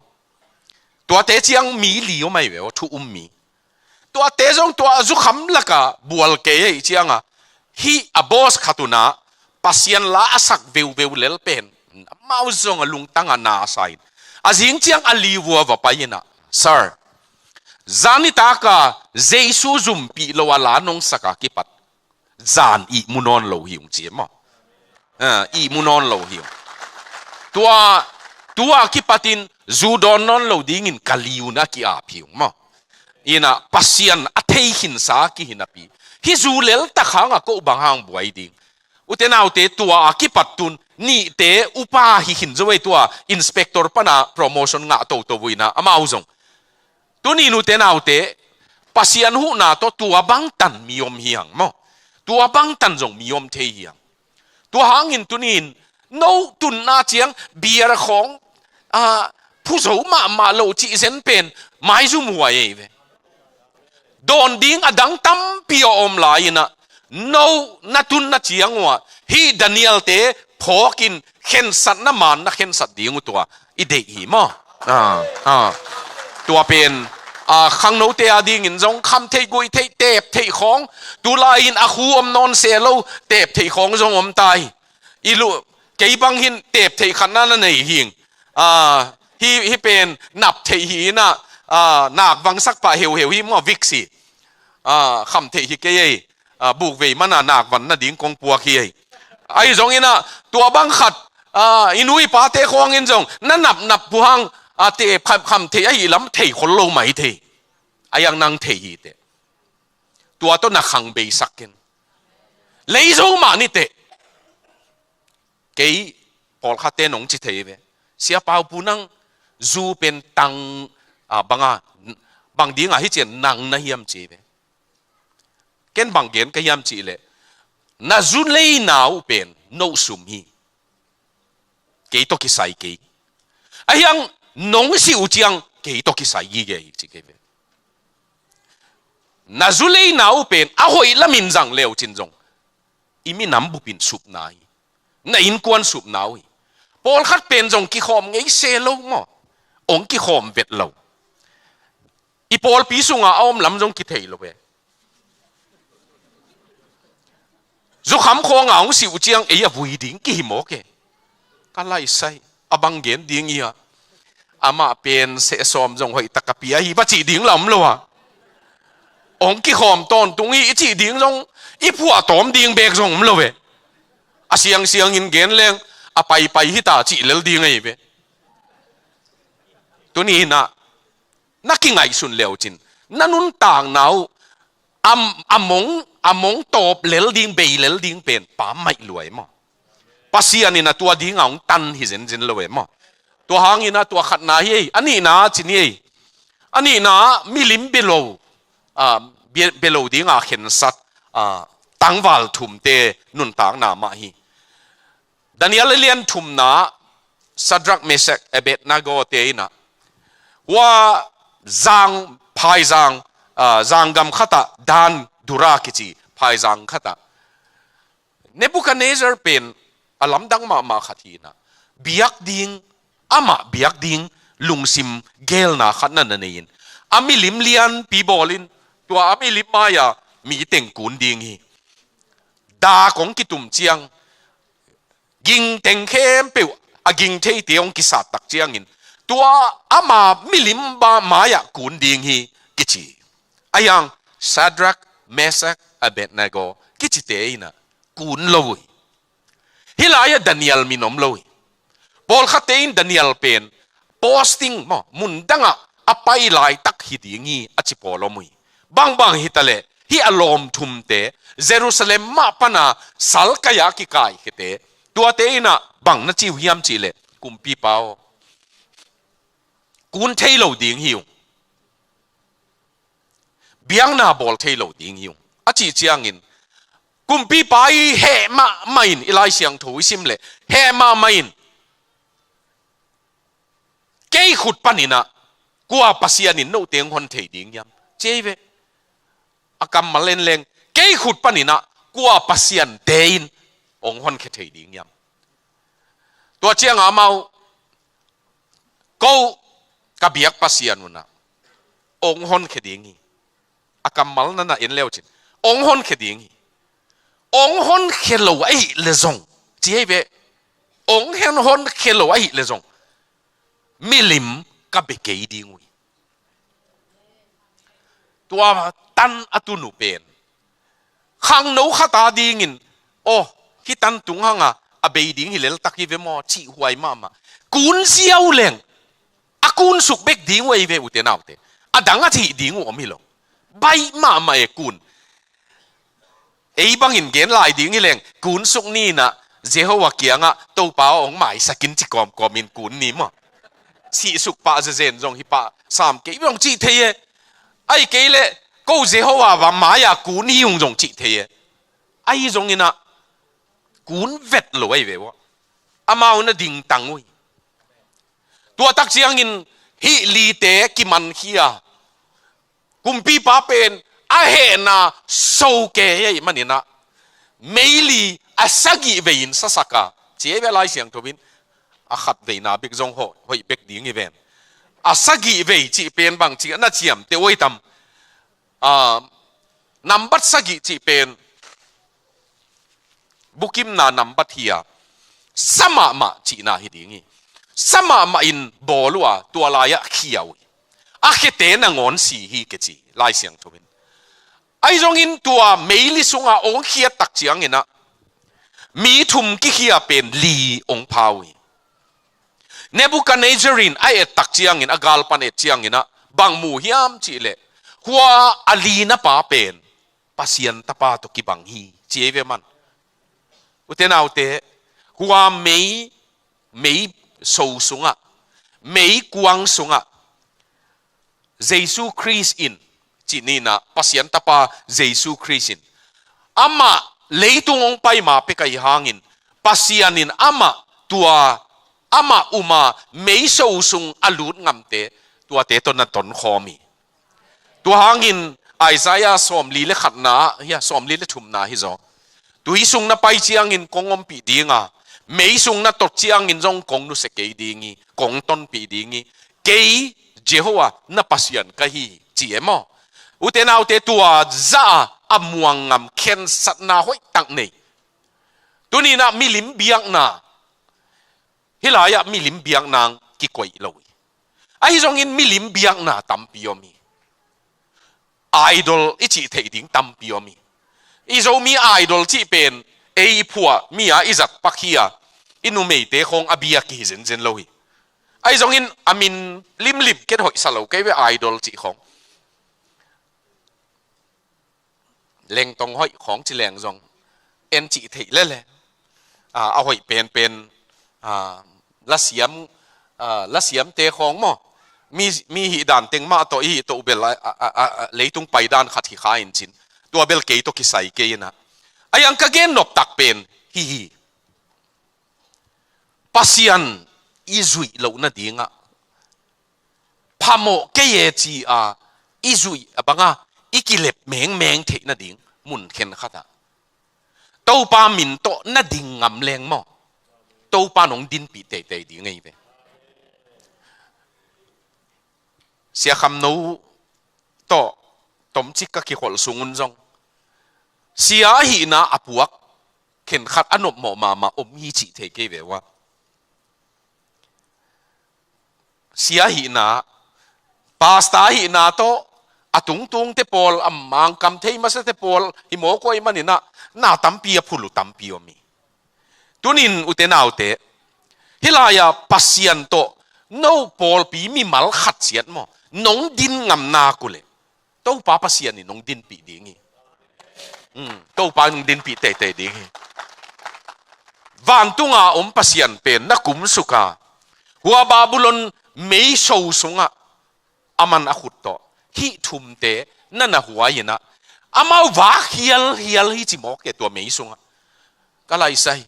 Tuate ciang mi li om ei ve uh a, thu um mi. Tuate zong tua zukham lak a bual kei ahih ciang a, hih a boss khat un ah Pasian la a sak veuveu lel pen, amau zong a lungtang a na sa in. A zing ciang a li uh a va pai in ah, Sir, zanitak a Jesu zumpih lo a la nong sak a kipat, zan ihmu nawn lo hi ung ci maw. Ah, ihmu nawn lo hi ung. Tua, tua kipatin zu dawn nawn lo dingin ka li un a ki-ap hi ung maw. In ah Pasian a thei khinsa kihi napi, hih zu lel tak hang a ko bang hang buai ding. Ute naute, tua a kipat tun nihte upa hi khin zo ei, tua inspector pan a promotion ngah toto uh in ah amau zong. Tuni nute naute, Pasian huhna tawh tua bangtan mi om hi hang maw. Tua bangtan zong mi om thei hi hang. Tua hangin tunin, no tunna ciang beer khawng, ah, phu zo mahmah lo cih zen pen maizum huai ei ve. Dawn ding a dang tampi a om lai in ah, no na tunna ciang uh ah, hih Daniel te phawkin khensatna man na khensat ding uh tua i deih hi maw. Ah, ah. Tua pen, ah, khangnote a dingin zong kham theih guih theih, teep theih khawng, tulai in a khu om nawn se lo, teep theih khawng zong om ta hi. I lu, kei bang hin teep theih khatna na nei hi ing. Ah, hih, hih pen nap theih hi in ah, ah, nak vangsak pah heuheu hi maw, Vicks hi. a, kham theih hi kei ei. A, bukvei mana nakvan nading kong puak hi ei. Ahi zongin ah, tua bang khat, a, i nu i pate khawngin zong, na napnap puhang, a, te kham, kham theih ahi lam thei khol lo mai thei. A yang nang thei hi teh. Tua tawh na khang beisak ken. Lei zo mah ni teh. Kei pawlkhatte nong ci thei ve. Sia Pau Pu nang zu pen tang, a, banga, bang dinga hi cian nang na hiam ci ve. Ken bang gen ka hiam cih leh, na zu leina uh pen no sum hi. Kei tawh kisai kei. Ahiang nong si uh ciang kei tawh kisai gige hi ci kei ve. Na zu leina uh pen a hoih lamin zang leu cin zong i minam bupin supna hi. Na innkuan supna uh hi. Pawlkhat pen zong kikhawm ngei se lo maw? Ong kikhawm vet lo. I pawlpi sunga a om lam zong kithei lo ve. Zukham khawnga hong si uh ciang ei a vui ding kihi mawk e. Ka laisai a bang gen ding hi a. Amah pen seh sawm zong hoih taka pia hi va cih ding la om lo a. Hong kikhawm tawntung hi i cih ding zong i phuah tawm ding bek zong om lo ve. A siangsiangin gen leng a paipai hita cih lel ding ahi ve. Tuni hinah na kingaihsun leu cin na nuntakna uh a, a mong, a mong tawp lel ding, bei lel ding pen pammaih lua e maw? Pasian in a tua dinga hong tan hi zenzen lo e maw? Tua hangin a tua khatna hi ei, a nihna cin hi ei. A nihna milim bia lo, a, bia, bia lo dinga khensat, a, tangval thumte nuntakna mah hi. Daniel a lian thumna Shadrach, Meshach, Abednego te inah hua zang, phaizang, a, zanggam khatah Dan Dura kici phaizang khatah Nebuchadnezzar pen a lamdang mahmah khat hi inah biak ding, amah biak ding lungsim gelna khat na na nei in a milim lianpi bawlin tua a milim mai-a mi teng kun ding hi. Da kong kitum ciang ging teng khempeuh a ging theite hong kisat tak ciangin tua ama milim ba mai-ah kun ding hi kici. Ahiang Shadrach, Meshach, Abednego kicite inah kun lo uh hi. Hih lai-ah Daniel min om lo uh hi. Pawlkhatte in Daniel pen posting maw, mundangah a pai laitak hi ding hi a ci pawl om uh hi. Bangbang hitaleh hih a lawm thumte Jerusalem mah pana salkai-a kikaikhete tuate inah bang na ci uh hiam cihleh, kumpipa aw, kun thei lo ding hi ung. Biakna bawl thei lo ding hi ung a cih ciangin kumpipa i heh mahmah in, i Lai Siangtho i sim leh heh mahmah in, kei khut paninah kua Pasian in note hong hon thei ding hiam? Ci ei ve. A kammal en leng, kei khut paninah kua pasiante in hong honkhia thei ding hiam? Tua ciangah amau, ko ka biak Pasian unah hong honkhia ding hi. A kammal na na en leu cin, hong honkhia ding hi. Hong honkhia lo ahih leh zong, ci ei ve, hong hen honkhia lo ahih leh zong milim ka bia kei ding uh hi. Tua tan a tun uh pen khangno khat a dingin, aw, hih tan tung hanga a bei ding hi leltak hi ve maw cih huai mahmah. Kun ziau leng a kunsuk bek ding uh ahi ve, ute naute. A dang a cih ding uh om hi lo. Baih mahmah e kun. Ei bangin gen lai ding hi leng, kunsuk ni inah Jehovah kiangah Topa aw hong maisak in ci kawmkawmin kun ni maw? Sihsuk pah zezen zong hi pah sam kei zong cih thei e. Ahih kei leh ko Jehovah va mai-a kun hi ung zong cih thei e. Ahi zonginah kun vet lo ahi ve uh a, amau na dingtang uh hi. Tua tak ciangin hih lite kimankhia, kumpipa pen a hehna so kei ahih maninah meili a sagih vei-in sasak a, ci ei ve. Lai Siangtho in a khat veina bek zong hoih, hoih bek ding hi ven. A sagih vei cih pen bang cih a na ciamteh uh hi tam? A, nambat sagih cih pen bukimna nambat hi a, sa mahmah cihna hi ding hi. Sa mahmah in bawl uh a, tua lai-ah khia uh hi. A khiate nangawn si hi ka ci Lai Siangtho in. Ahi zongin tua meili sungah hong khiat tak ciangin ah, mi thum kikhia pen li hong pha uh hi. Nebuchadnezzar in a et tak ciangin, a galpan et ciangin ah, bang mu hiam cih leh, hua a lina pa pen Pasian tapa tawh kibang hi, ci ei ve maw. Ute naute, hua mei, mei so sungah, mei kuang sungah, Jesu Khrist in, cih ni in ah, Pasian tapa Jesu Khrist in, amah leitung hong pai ma pek ahih hangin, Pasian in amah tua, amah um a mei so sung a lut ngamte, tuate tawh na tonkhawm hi. Tua hangin Isaiah sawmli le khatna, hia, sawmli le thumna hi zaw. Tui sung na pai ciangin kong ompih ding a, mei sung na tot ciangin zong kong nusia kei ding hi, kong tonpih ding hi. Kei Jehovah na Pasian ka hi, ci e maw. Ute naute, tua zah a, a muang ngam khensatna hoih tak nei. Tuni in ah milim biakna, hih lai-ah milim biakna kikoih lo hi. Ahi zongin milim biakna tampi om hi. Idol i cih theih ding tampi om hi. I Zomi idol cih pen, ei i phuah mi a i zat pak hi a, i numeite khawng a biak kihi zenzen lo hi. Ahi zongin a min limlim ken hoihsa lo kei ve, idol cih khawng. Lengtong hoih khawng ci leng zong, en cih theih lele. A, a hoih penpen, a, lasiam, a, lasiamte khawng maw. Mi, mi hih dan teng mah tawh i hih tawh bel a, a, a, a, leitung pai dan khat hi kha in cin. Tua bel kei tawh kisai kei in ah. A yang ka gen nop tak pen, hi hi. Pasian i zuih loh nadingah, phamawh kei e ci a, i zuih a banga, i kilep mengmeng theih nading, mun khenkhat ah Topa min tawh na ding ngam leng maw, Topa nong dinpih teitei ding ei ve. Sia Kham No tawh tomcik ka kikholh sungun zong, sia ahihna a puak khenkhat a nopmawh mahmah om hi cih thei kei ve ua. Sia ahihna, pastor ahihna tawh, a tungtungte pawl, a mangkam thei masate pawl hi mawk uh ahih manin ah, na tampi a phulu tampi om hi. Tunin ute naute, hih lai-ah Pasian tawh no pawlpi mimal khat ciat maw, nong din ngam nak uh leh, Topa Pasian in nong dinpih ding hi. Hmm, Topa in nong dinpih teitei ding hi. Vantunga om Pasian pen na kumsuk a, hua Babylon meiso sungah aman a khut tawh hih thumte na na huai in ah, amau vak hialhial hi ci mawk e tua mei sungah. Ka laisai.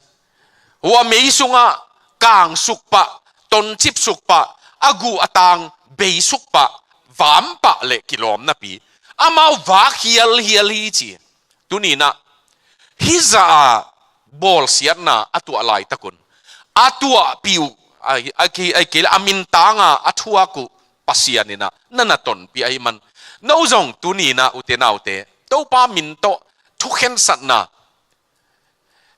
Hua mei sungah kangsuk pah, toncipsuk pah, a guh a tang beisuk pah, vam pah le kilawm napi, amau vak hialhial hi ci. Tuni in ah, hih zah a bawlsiatna a tuah laitak un, a tuahpih uh, a, a, a, a, a mintanga a thuak uh Pasian in ah na na tonpih ahih man, no zong tuni in ah ute naute, Topa min tawh thukhensatna,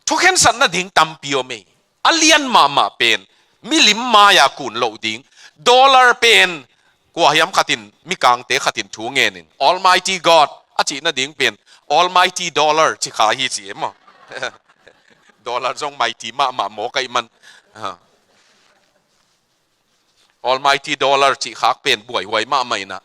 thukhensat nading tampi om ei. A lian mahmah pen, milim mai-a kun loh ding. Dollar pen, kua hiam khatin, mikangte khatin thu ngenin, Almighty God a cih nading pen, Almighty Dollar ci kha hi ci e maw. Dollar zong mighty mahmah mawk ahih man. Ha. Almighty Dollar cih khak pen buaihuai mahmah in ah.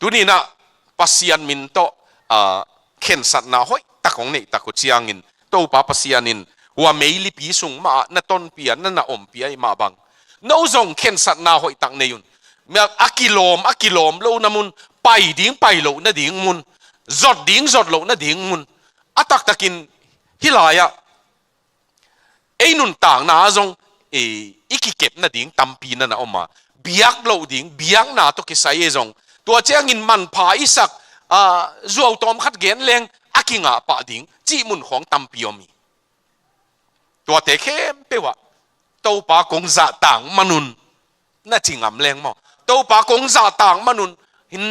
Tuni in ah Pasian min tawh, ah, khensatna hoih tak hong neih tak uh ciangin, Topa Pasian in hua meilipi sung mah ah na tonpih a, na na ompih ahih mah bang, no zong khensatna hoih tak nei un. Mia a kilawm, a kilawm lohna mun, pai ding pai loh nading mun, zot ding zot loh nading mun, a taktakin hih lai-ah ei nuntakna ah zong, i, i kikep nading tampi na na om a, biak loh ding, biakna tawh kisai ei zong, tua ciangin manpha i sak, a, zuau tawm khat gen leng a kingah pah ding cih mun khawng tampi om hi. Tuate khempeuh ah Topa kong zahtak man un, na ci ngam leng maw. Topa kong zahtak man un,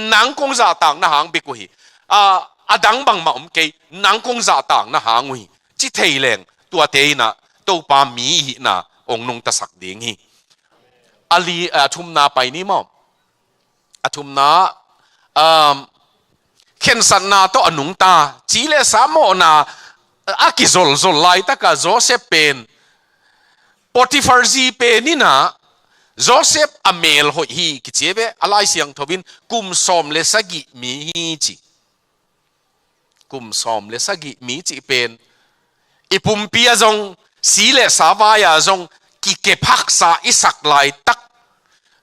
nang kong zahtak na hang bek uh hi. A, a dang bangmah om kei, nang kong zahtak na hang uh hi, ci thei leng, tuate in ah Topa mi i hihna hong nungtasak ding hi. A li, a thumna pai ni maw. A thumna, um, khensatna tawh a nungta, ci le sa mawhna a kizolzol laitaka Joseph pen, Potiphar zi pen inah Joseph a mel hoih hi kici ve. A Lai Siangtho in kum sawm le sagih mi hi ci. Kum sawm le sagih mi cih pen i pumpi ah zong, si le sa vai-ah zong kikep haksa i sak laitak,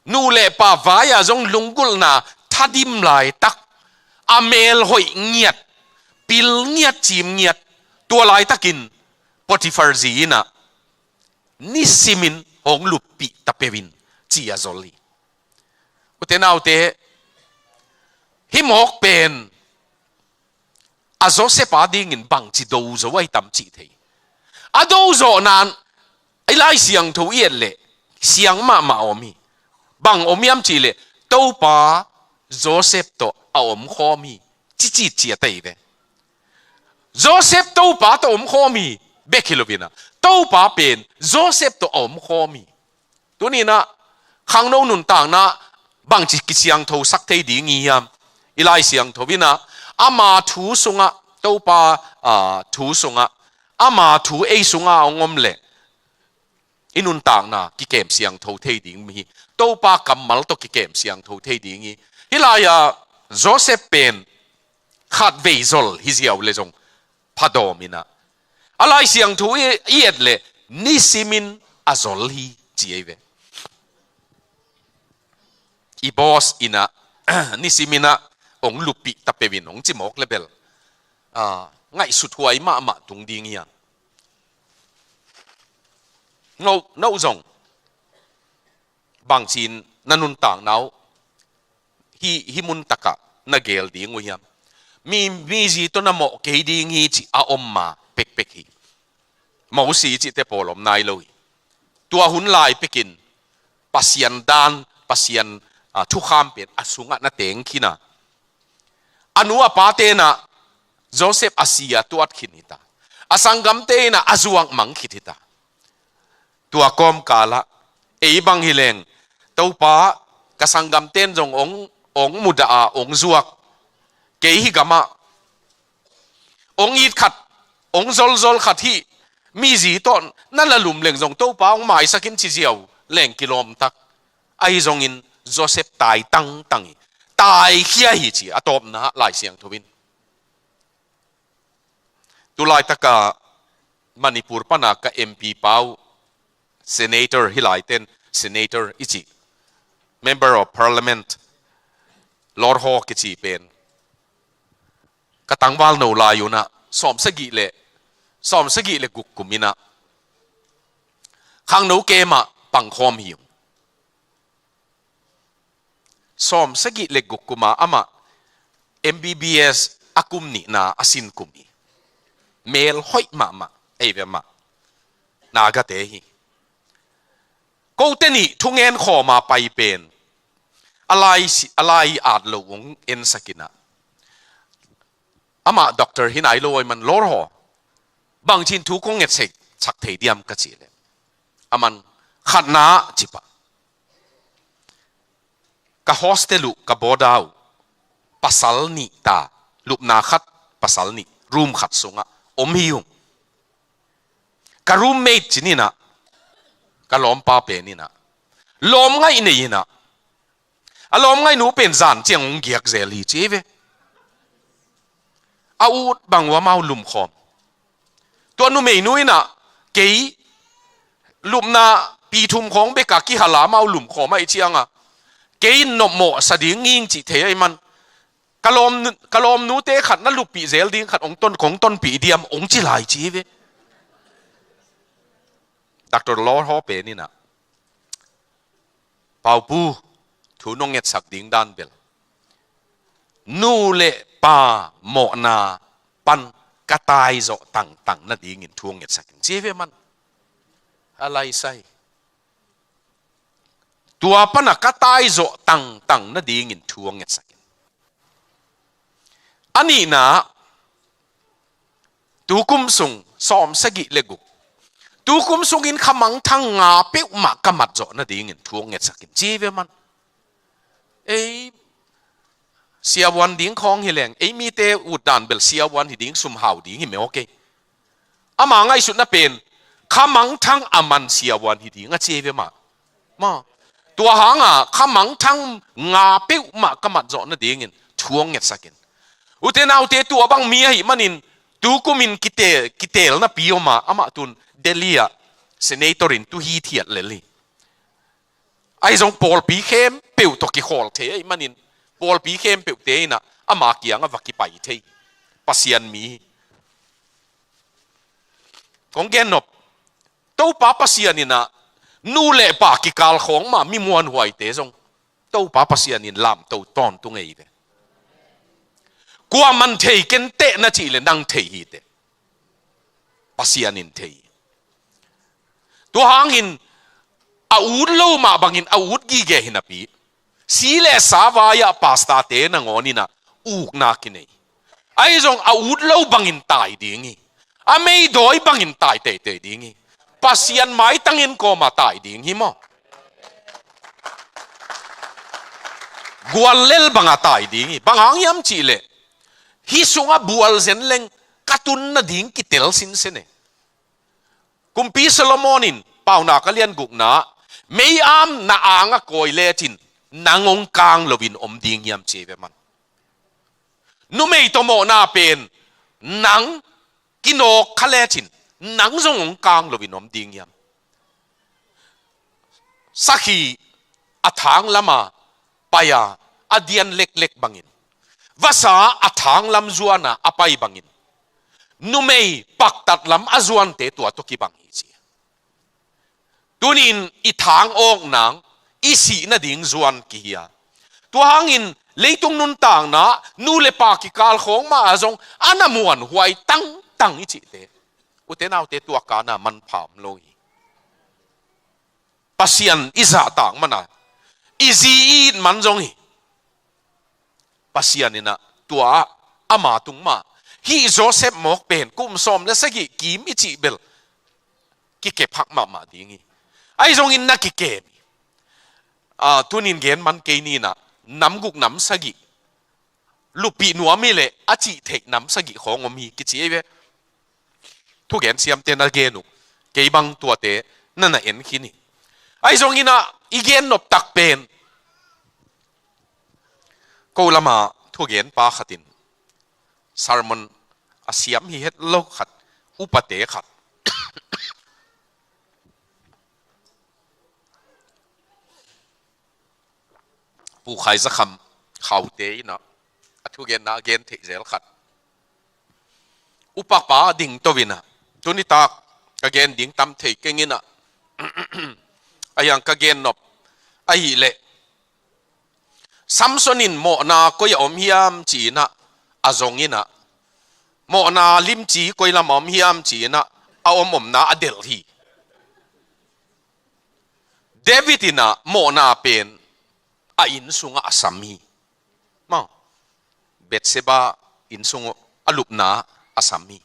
nu le pa vai-ah zong lunggulhna thadim laitak, a mel hoih ngiat, pil ngiat, cim ngiat, tua laitakin Potiphar zi inah nisimin hong luppih ta peuh in ci a zol hi. Ute naute, hih mawk pen a Joseph a dingin bangci do zo ahi tam cih thei. A do zawh nan, i Lai Siangtho i et leh siang mahmah a om hi. Bang om hiam cih leh Topa Joseph tawh a omkhawm hi, cicit ci a tei ve. Joseph Topa tawh omkhawm hi bek hi lo inah, Topa pen Joseph tawh a omkhawm hi. Tuni inah khangno nuntakna bangci kisiangthosak thei ding hi hiam? I Lai Siangtho inah ama thu sungah, Topa, aa, thu sungah ama thu ei sungah hong om leh i nuntakna kikem siangtho thei ding hi. Topa kammal tawh kikem siangtho thei ding hi. Hih lai-ah Joseph pen khatvei zol hi ziau le zong phadawm inah, a Lai Siangtho i, i et leh nisimin a zol hi ci ei ve. I boss inah nisimin ah hong luppih ta peuh in hong ci mawk le bel, ah, ngaihsut huai mahmah tung ding hi a. No, no zong bangci-in na nuntakna uh hih, hih mun takah na geel ding uh hiam? Mi, mi zi tawh na mawh kei ding hi cih a om ma pekpek hi. Mosi cihte pawl om nai lo hi. Tua hun lai pekin Pasian dan, Pasian, ah, thukham pen a sungah na teng khin a, a nu a pate inah Joseph a si a tuat khin hi ta. A sanggamte inah a zuak mang khit hi ta. Tua kawmkalah ei bang hi leng, Topa, ka sanggamte in zong hong, hong mudah a hong zuak kei, hih gamah hong it khat, hong zolzol khat, hih mi zi tawh na lalum leng zong Topa hong maisak in ci ziau leng kilawm tak. Ahi zongin Joseph tai tangtang hi, taikhia hi ci a tawpna Lai Siangtho in. Tulaitaka Manipur pana ka M P pa uh, senator, hih laiten senator i cih, Member of Parliament, Lawrhaw kici pen ka tangval no lai unah sawmsagih le, sawmsagih le guk kum inah khangno kemah pangkhawm hi ung. Sawmsagih le guk kuma amah M B B S a kum nihna a sin kum hi. Mel hoih mahmah, ei ve mah. Nagate hi. Kote nih thungen khawma pai pen a lai si, a lai at lo hong ensak inah, amah doctor hi nai lo ahih man, Lawrhaw, bangcin thu kong ngetsak thei diam ka cih leh, aman khatna ah ci pah, ka hostel uh, ka boarder uh pasal nih ta, lupna khat, pasal nih, room khat sungah om hi ung. Ka roommate ci ni inah, ka lawmpa pen inah lawmngaih nei inah, a lawmngaihnu pen zan ciang hong giak zel hi ci ei ve. A ut bang uh amau lumkhawm. Tua numeinu inah kei lupna pi thum khawng bekah kihal a amau lumkhawm ahih ciangah, kei in nopmawh sa ding ing cih thei ahih man, ka lawm, ka lawmnute khat na luppih zel ding khat hong ton, kong tonpih diam hong ci lai ci ei ve. Doctor Lawrhaw pen inah, Paupu, thu nong ngetsak ding dan bel, nu le pa mawhna pan ka taizawh tangtang nadingin thu hong ngetsak in ci ei ve man. A lai sai. Tua pana ka taizawh tangtang nadingin thu hong ngetsak in. A nihna, tukum sung sawmsagih le guk, tukum sungin kha mangthang nga peuhmah ka mat zawh nadingin thu hong ngetsak in ci ei ve man. Ei, Siavuan ding khawng hi leng, ei mite ut dan bel siavuan hi ding, sum hau ding hi mawk ei. Ama ngaihsutna pen, kha mangthang a man siavuan hi ding a ci ei ve mah. Maw. Tua hanga kha mangthang nga peuhmah ka mat zawh nadingin thu hong ngetsak in. Ute naute, tua bang mi ahih manin, tukumin kite-, kiteelnapi om a, amah tun Delhi ah senator in tu hithiat lel hi. Ahi zong pawlpi khempeuh tawh kikhawl thei ahih manin, pawlpi khempeuhte in ah ama kiangah va kipai thei Pasian mi hi. Kong gennop, Topa Pasian in ah nu le pa kikal khawng mah mi muanhuaite zong Topa Pasian in lamto tawntung ei ve. Kuaman thei kei teh na cih leh nang thei hi teh. Pasian in thei. Tua hangin a ut lo mah bangin a ut gige hi napi. Si le sa vai-ah pastor-te nangawn in ah ukna kinei. Ahi zong a ut lo bangin tai ding hi. A meidawi bangin tai teitei ding hi. Pasian maitangin kawma tai ding hi maw. Guallel banga tai ding hi. Bang hang hiam cih leh, hih sungah bual zen leng ka tun nading kitel sinsen e. Kumpi Solomon in Paunak a lian gukna, mei-am na angah kawi lecin nang hong kang loin om ding hiam ci ei ve mah. Numei tawh mawhna pen nang kinawk kha lecin nang zong hong kang loin om ding hiam. Sakhi a thang lama pai-a a dian leklek bangin, vasa a thang lam zuana a pai bangin, numei paktat lam a zuante tua tawh kibang hi ci. Tunin i thang awk nang, i sih nading zuan kihi a. Tua hangin leitung nuntakna, nu le pa kikal khawng mah ah zong a na muanhuai tangtang i cihte, ute naute, tua kana manpha om lo hi. Pasian i zahtak man a, i zi i it man zong hi. Pasian in ah tua ama tung mah, hih Joseph mawk pen kum sawm le sagih kim i cih bel kikep hak mahmah ding hi. Ahi zongin na kikem hi. Ah, tunin gen man kei ni in ah, nam guk nam sagih lupih nuam hi leh a cih theih nam sagih khawng om hi kici ei ve. Thugen siamte na gen uh, kei bang tuate na na en khin hi. Ahi zongin ah i gennop tak pen, ko lama thugenpa khatin sermon a siam hi het lo khat, upate khat, Pu Khai Za Kham Khaute in ah a thugenna a gen theih zel khat, upapa ding to in ah, tuni tak ka gen ding tam thei keng in ah, a hiang ka gennop ahih leh, Samson in mawhna koi a om hiam ci in ah a zong in ah, mawhna limci koi lam a om hiam ci in ah a om omna a delh hi. David in ah mawhna pen a inn sungah a sam hi. Maw, Bathsheba inn sungah a lupna a sam hi.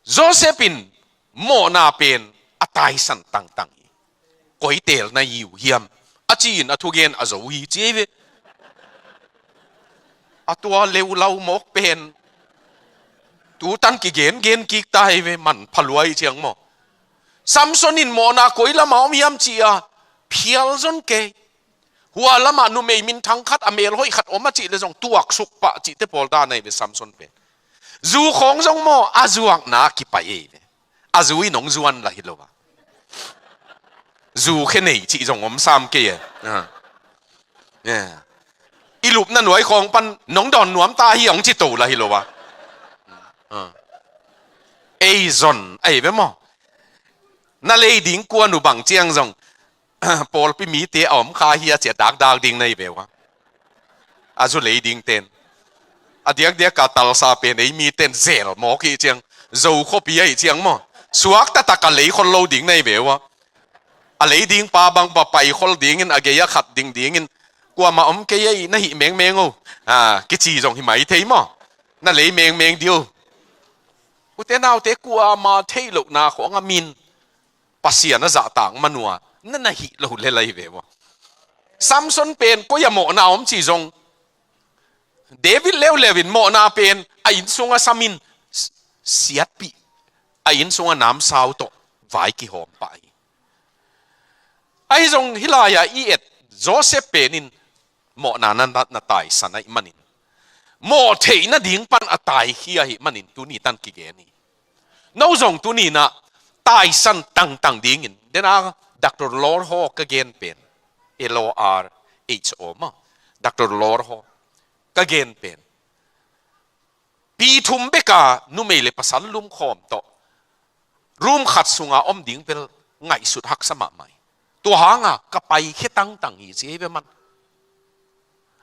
Joseph in mawhna pen a taisan tangtang hi. Koi teel na hi uh hiam a ci-in a thugen a zo hi ci ei ve. A tua leulau mawk pen tutan kigengen kik ta hi ve, manpha lua hi ciang maw. Samson in mawhna koi lama om hiam ci-a phial zon kei. Hua lamah numei minthang khat, a mel hoih khat om a cih leh zong tuaksuk pah cihte pawl dan ahi ve Samson pen. Zu khawng zong maw, a zuakna kipai ei ve. A zu in hong zuan lah hi lo a. Zu khe nei cih zong om sam kei e. Ah. Yeah. I lupna nuai khawng pan nong dawn nuam ta hi hong ci to lah hi lo a. Ah. Ei zon ahi ve maw. Na lei ding kuan uh bang ciang zong pawlpi mite a om kha hi a ci a dakdak ding na hi ve ua. A zu lei ding ten. A diakdiak a talsa pen ei mi ten zel mawk hi ciang. Zo khuapi ahi ciang maw. Suak taktak a lei khol lo ding na hi ve ua. A lei ding pa bang pa pai khol dingin a gei a khat ding dingin. Kuama om kei ahi na hih mengmeng o. Ah, kici zong hi mai thei maw. Na lei mengmeng di o. Ute naute, kuama theih lohna khawng a min Pasian a zahtak man ua, na na hih lo lel ahi ve ua. Samson pen koi a mawhna om ci zong, David leuleu in mawhna pen a inn sungah sam in, siatpih, a inn sungah namsau tawh vai kihawm pah hi. Ahi zong hih lai-ah i et Joseph pen in mawhna na, na, na taisan ahih manin, mawh theih nading pan a taikhia ahih manin tuni tan kigen hi. No zong tuni-in ah taisan tangtang dingin, den a Doctor Lorho ka gen pen, L O R H O maw, Doctor Lorho ka gen pen, pi thum bek a numei le pasal lumkhawm tawh room khat sunga om ding bel ngaihsut haksa mahmah hi. Tua hanga ka paikhia tangtang hi ci hi ve man.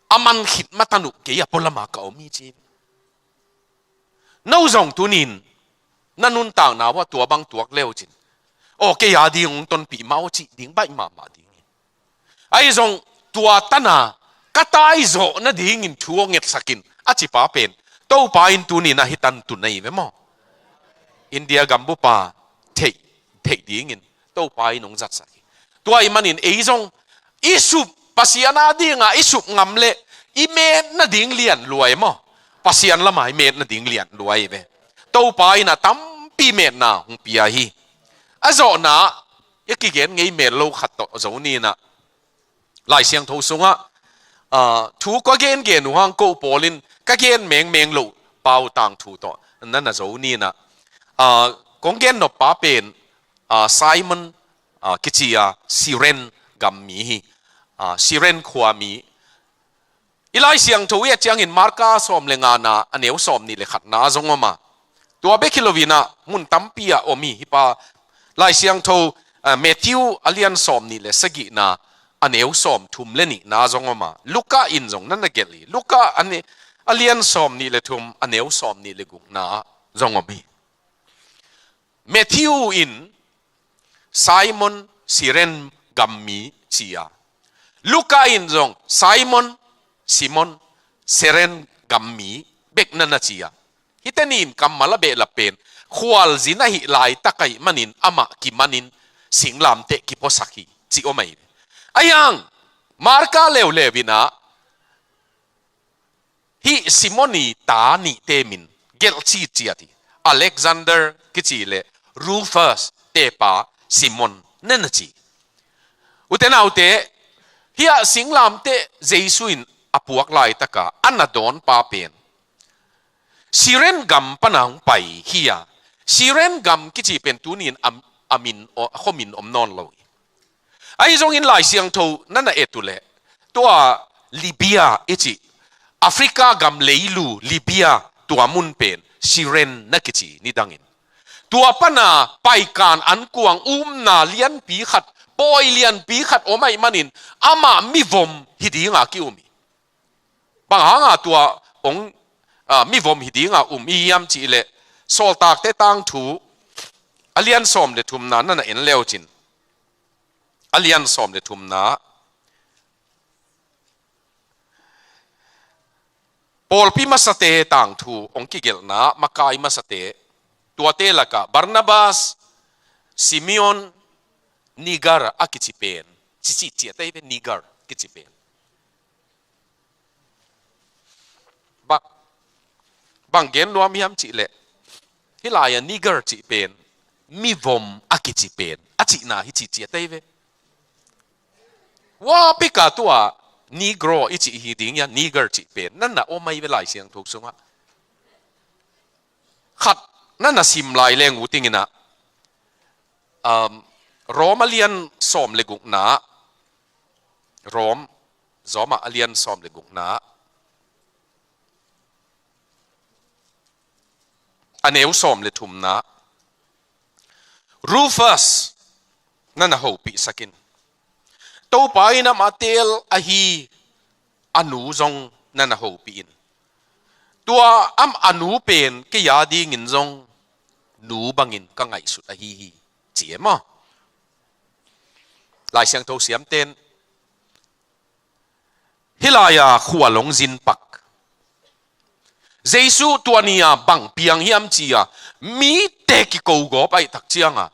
A man khit matanuh kei a pualama ka om hi ci hi ve. No zong tuni-in na nuntakna uah tua bang tuak le uh cin, aw, kei a ding hong tonpih mah aw cih ding baih mahmah ding hi. Ahi zong tua tan a ka taizawh nadingin thu hong ngetsak in a cipa pen Topa in tuni-in ah hih tan tun ahi ve maw. India gambupa theih, theih dingin Topa in hong zatsak hi. Tua ahih manin ei zong i sup, Pasian a dinga i sup ngam leh i met nading lian lua hi maw. Pasian lama i met nading lian lua hi ve. Topa in ah tampi metna hong pia hi. A zawhna, i kigen ngei mel lo khat tawh zo ni-in ah, Lai Siangtho sungah, ah, thu ka gengen uh hang ko pawl in ka gen mengmeng loh pau tangthu tawh na na zo ni-in ah, ah, kong gen nop pa pen, ah, Simon, ah, kici a Sirene gam mi hi. Ah, Sirene khua mi. I Lai Siangtho i et ciangin Marka sawm le ngana a neu sawm nih le khatna zong om a. Tua bek hi lo-in ah mun tampi ah om hi. Hih pa Lai Siangtho, ah, Matthew a lian sawm nih le sagihna a neu sawm thum le nihna zong om a. Luka in zong na na gelh hi. Luka a ne-, a lian sawm nih le thum a neu sawm nih le gukna zong om hi. Matthew in Simon Sirene gam mi ci a, Luka in zong Simon, Simon, Sirene gam mi bek na na ci a. Hihte nih in kammal a behlap pen khualzin ahih laitak ahih manin amah kimanin singlamteh kipuasak hi ci om ahi. Ahi hang Marka leuleu in ah hih Simon i ta nihte min gelh ciciat hi. Alexander kici le Rufus te pa Simon na na ci. U te nau te, hih a singlamteh Jesu in a puak laitaka a na dawn pa pen Sirene gam pana hong pai hi a. Sirene gam kici pen tuni-in a, a min, a khuamin om nawn lo hi. Ahi zongin Lai Siangtho na na et uh leh, tua Libya i cih, Africa gam leilu Libya tua mun pen Sirene na kici nidangin, tua pana paikan ankuang umna lianpi khat, pawi lianpi khat om ahih manin amah mivom hi dinga ki-um hi. Bang hanga tua hong, ah, mivom hi dinga um i hiam cih leh, Sawltakte tangthu a lian sawm le thumna na na en le uh cin, a lian sawm le thumna, pawlpi masate tangthu hong kigelhna, makai masate, tuate lakah Barnabas, Simeon, Niger a kici pen, cici ciat ahi ve, Niger kici pen. Bang, bang gen nuam hiam cih leh, hih lai-a Niger cih pen mivom a kici pen a cihna hi ciciat ahi ve. Hua peka tua Negro i cih hi ding hi a, Niger cih pen na na om ahi ve Lai Siangtho sungah. Khat na na sim lai leng uh dingin ah, um, Rom a lian sawm le gukna, Rom, Rom a lian sawm le gukna, a neu sawm le thumna, Rufus na na hopihsak in. Topa in amah teel ahi a nu zong na na hopih in. Tua am a nu pen kei a dingin zong nu bangin ka ngaihsut ahi hi, ci e maw. Lai Siangtho siamten hih lai-a khual hong zin pak. Jesu tua ni-a bang piang hiam ci-a mite kiko gawp ahih tak cianga,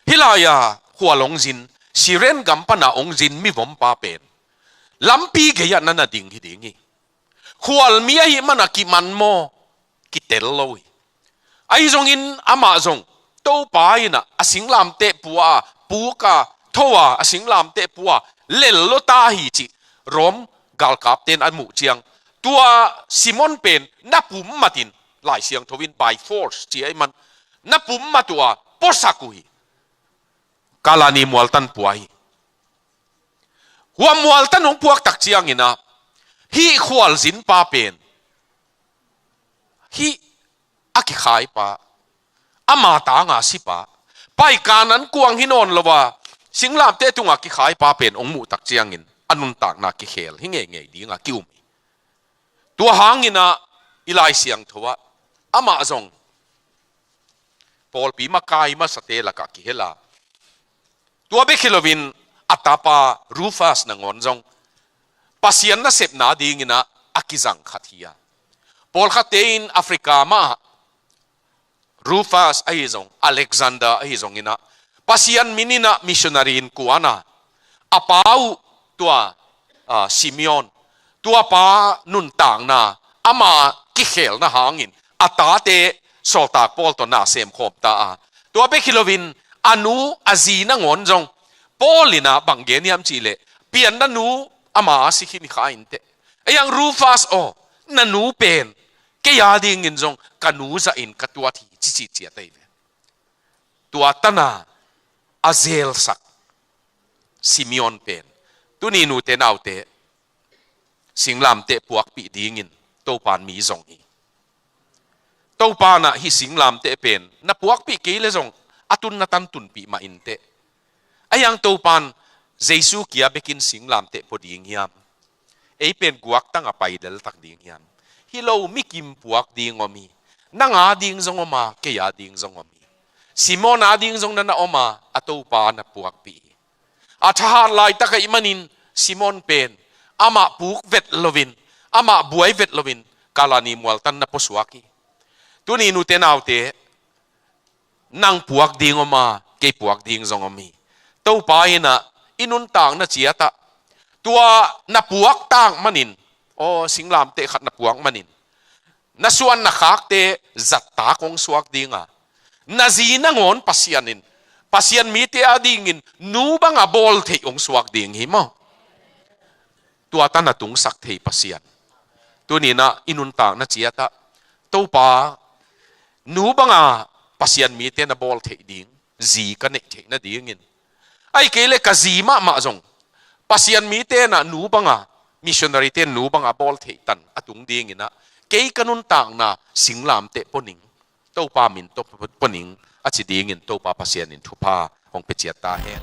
hih lai-a khual hong zin, Sirene gam pana hong zin mivompa pen lampi gei-ah na na ding hi ding hi. khualmi ahih mana kiman maw? Kitel lo hi. Ahi zongin amah zong Topa in ah a singlamteh pua a, puk a, tho a, a singlamteh pua a, lel lo ta hi cih Rom galkapte in a muh ciang, tua Simon pen na pum matin, Lai Siangtho in by force ci ahih man, na pum mat uh a puasak uh hi. Kalani mualtan pua hi. Hua mualtan hong puak tak ciangin ah, hih khualzin pa pen, hih a kikhai pa, ama tanga si pa, pai Kanan kuang hi nawn lo a, singlamteh tungah kikhai pa pen hong muh tak ciangin a nuntakna kikhel hi ngeingei ding a ki-um hi. Tua hangin ah i Lai Siangtho ah amah zong pawlpi makai masate lakah kihel a, tua bek hi loin a tapa Rufus nangawn zong Pasian nasepna dingin ah a kizang khat hi a, pawlkhatte in Africa mah ah Rufus ahi zong, Alexander ahi zongin ah, Pasian min in ah missionary in kuan a, a pa uh tua, ah, Simeon, tua pa nuntakna, ama kikhelna hangin a tate sawltak Paul tawh na semkhawm ta a, tua bek hi loin a nu a zi nangawn zong Paul in ah bang gen hiam cih leh, pianna nu ama a si khin kha inteh. Ei ang Rufus aw, na nu pen kei a dingin zong ka nu zahin ka tuat hi, ci ci ciat ahi ve. Tua tana a zelsak Simeon pen, tuni nute naute, singlamteh puakpih dingin Topan mi zong hi. Topan ah hih singlamteh pen na puakpih kei le zong a tunna tan tunpih mah inteh. Ahi ang Topan Jesu kia bekin singlamteh pua ding hiam? Ei pen guaktang a pai leltak ding hiam? Hi lo, mi kim puak ding om hi. Nang a ding zong om a, kei a ding zong om hi. Simon a ding zong na na om a, a Topa na puakpih hi. A thahat laitak ahih manin Simon pen amah puk vet loin, amah buai vet loin Kalani mualtan na puasuak hi. Tuni nute naute, nang puak ding om a, kei puak ding zong om hi. Topa in ah i nuntakna ciat ah tua na puak tak manin, aw, singlamteh khat na puak manin, na suan na khakte zattak hong suak ding a, na zi nangawn Pasian in, Pasian mite a dingin nu banga bawl theih hong suak ding hi maw? Tua tana tungsak thei Pasian. Tuni in ah i nuntakna ciat ah Topa, nu banga Pasian mite na bawl theih ding zi ka neih theih nadingin, ahih kei leh ka zi mahmah zong Pasian mite in ah nu banga, missionary te nu banga bawl theih tan a tung dingin ah, kei ka nuntakna singlamteh pua ning, Topa min tawh pua ning, a ci dingin Topa Pasian in thupha hong pia ciat ta hen.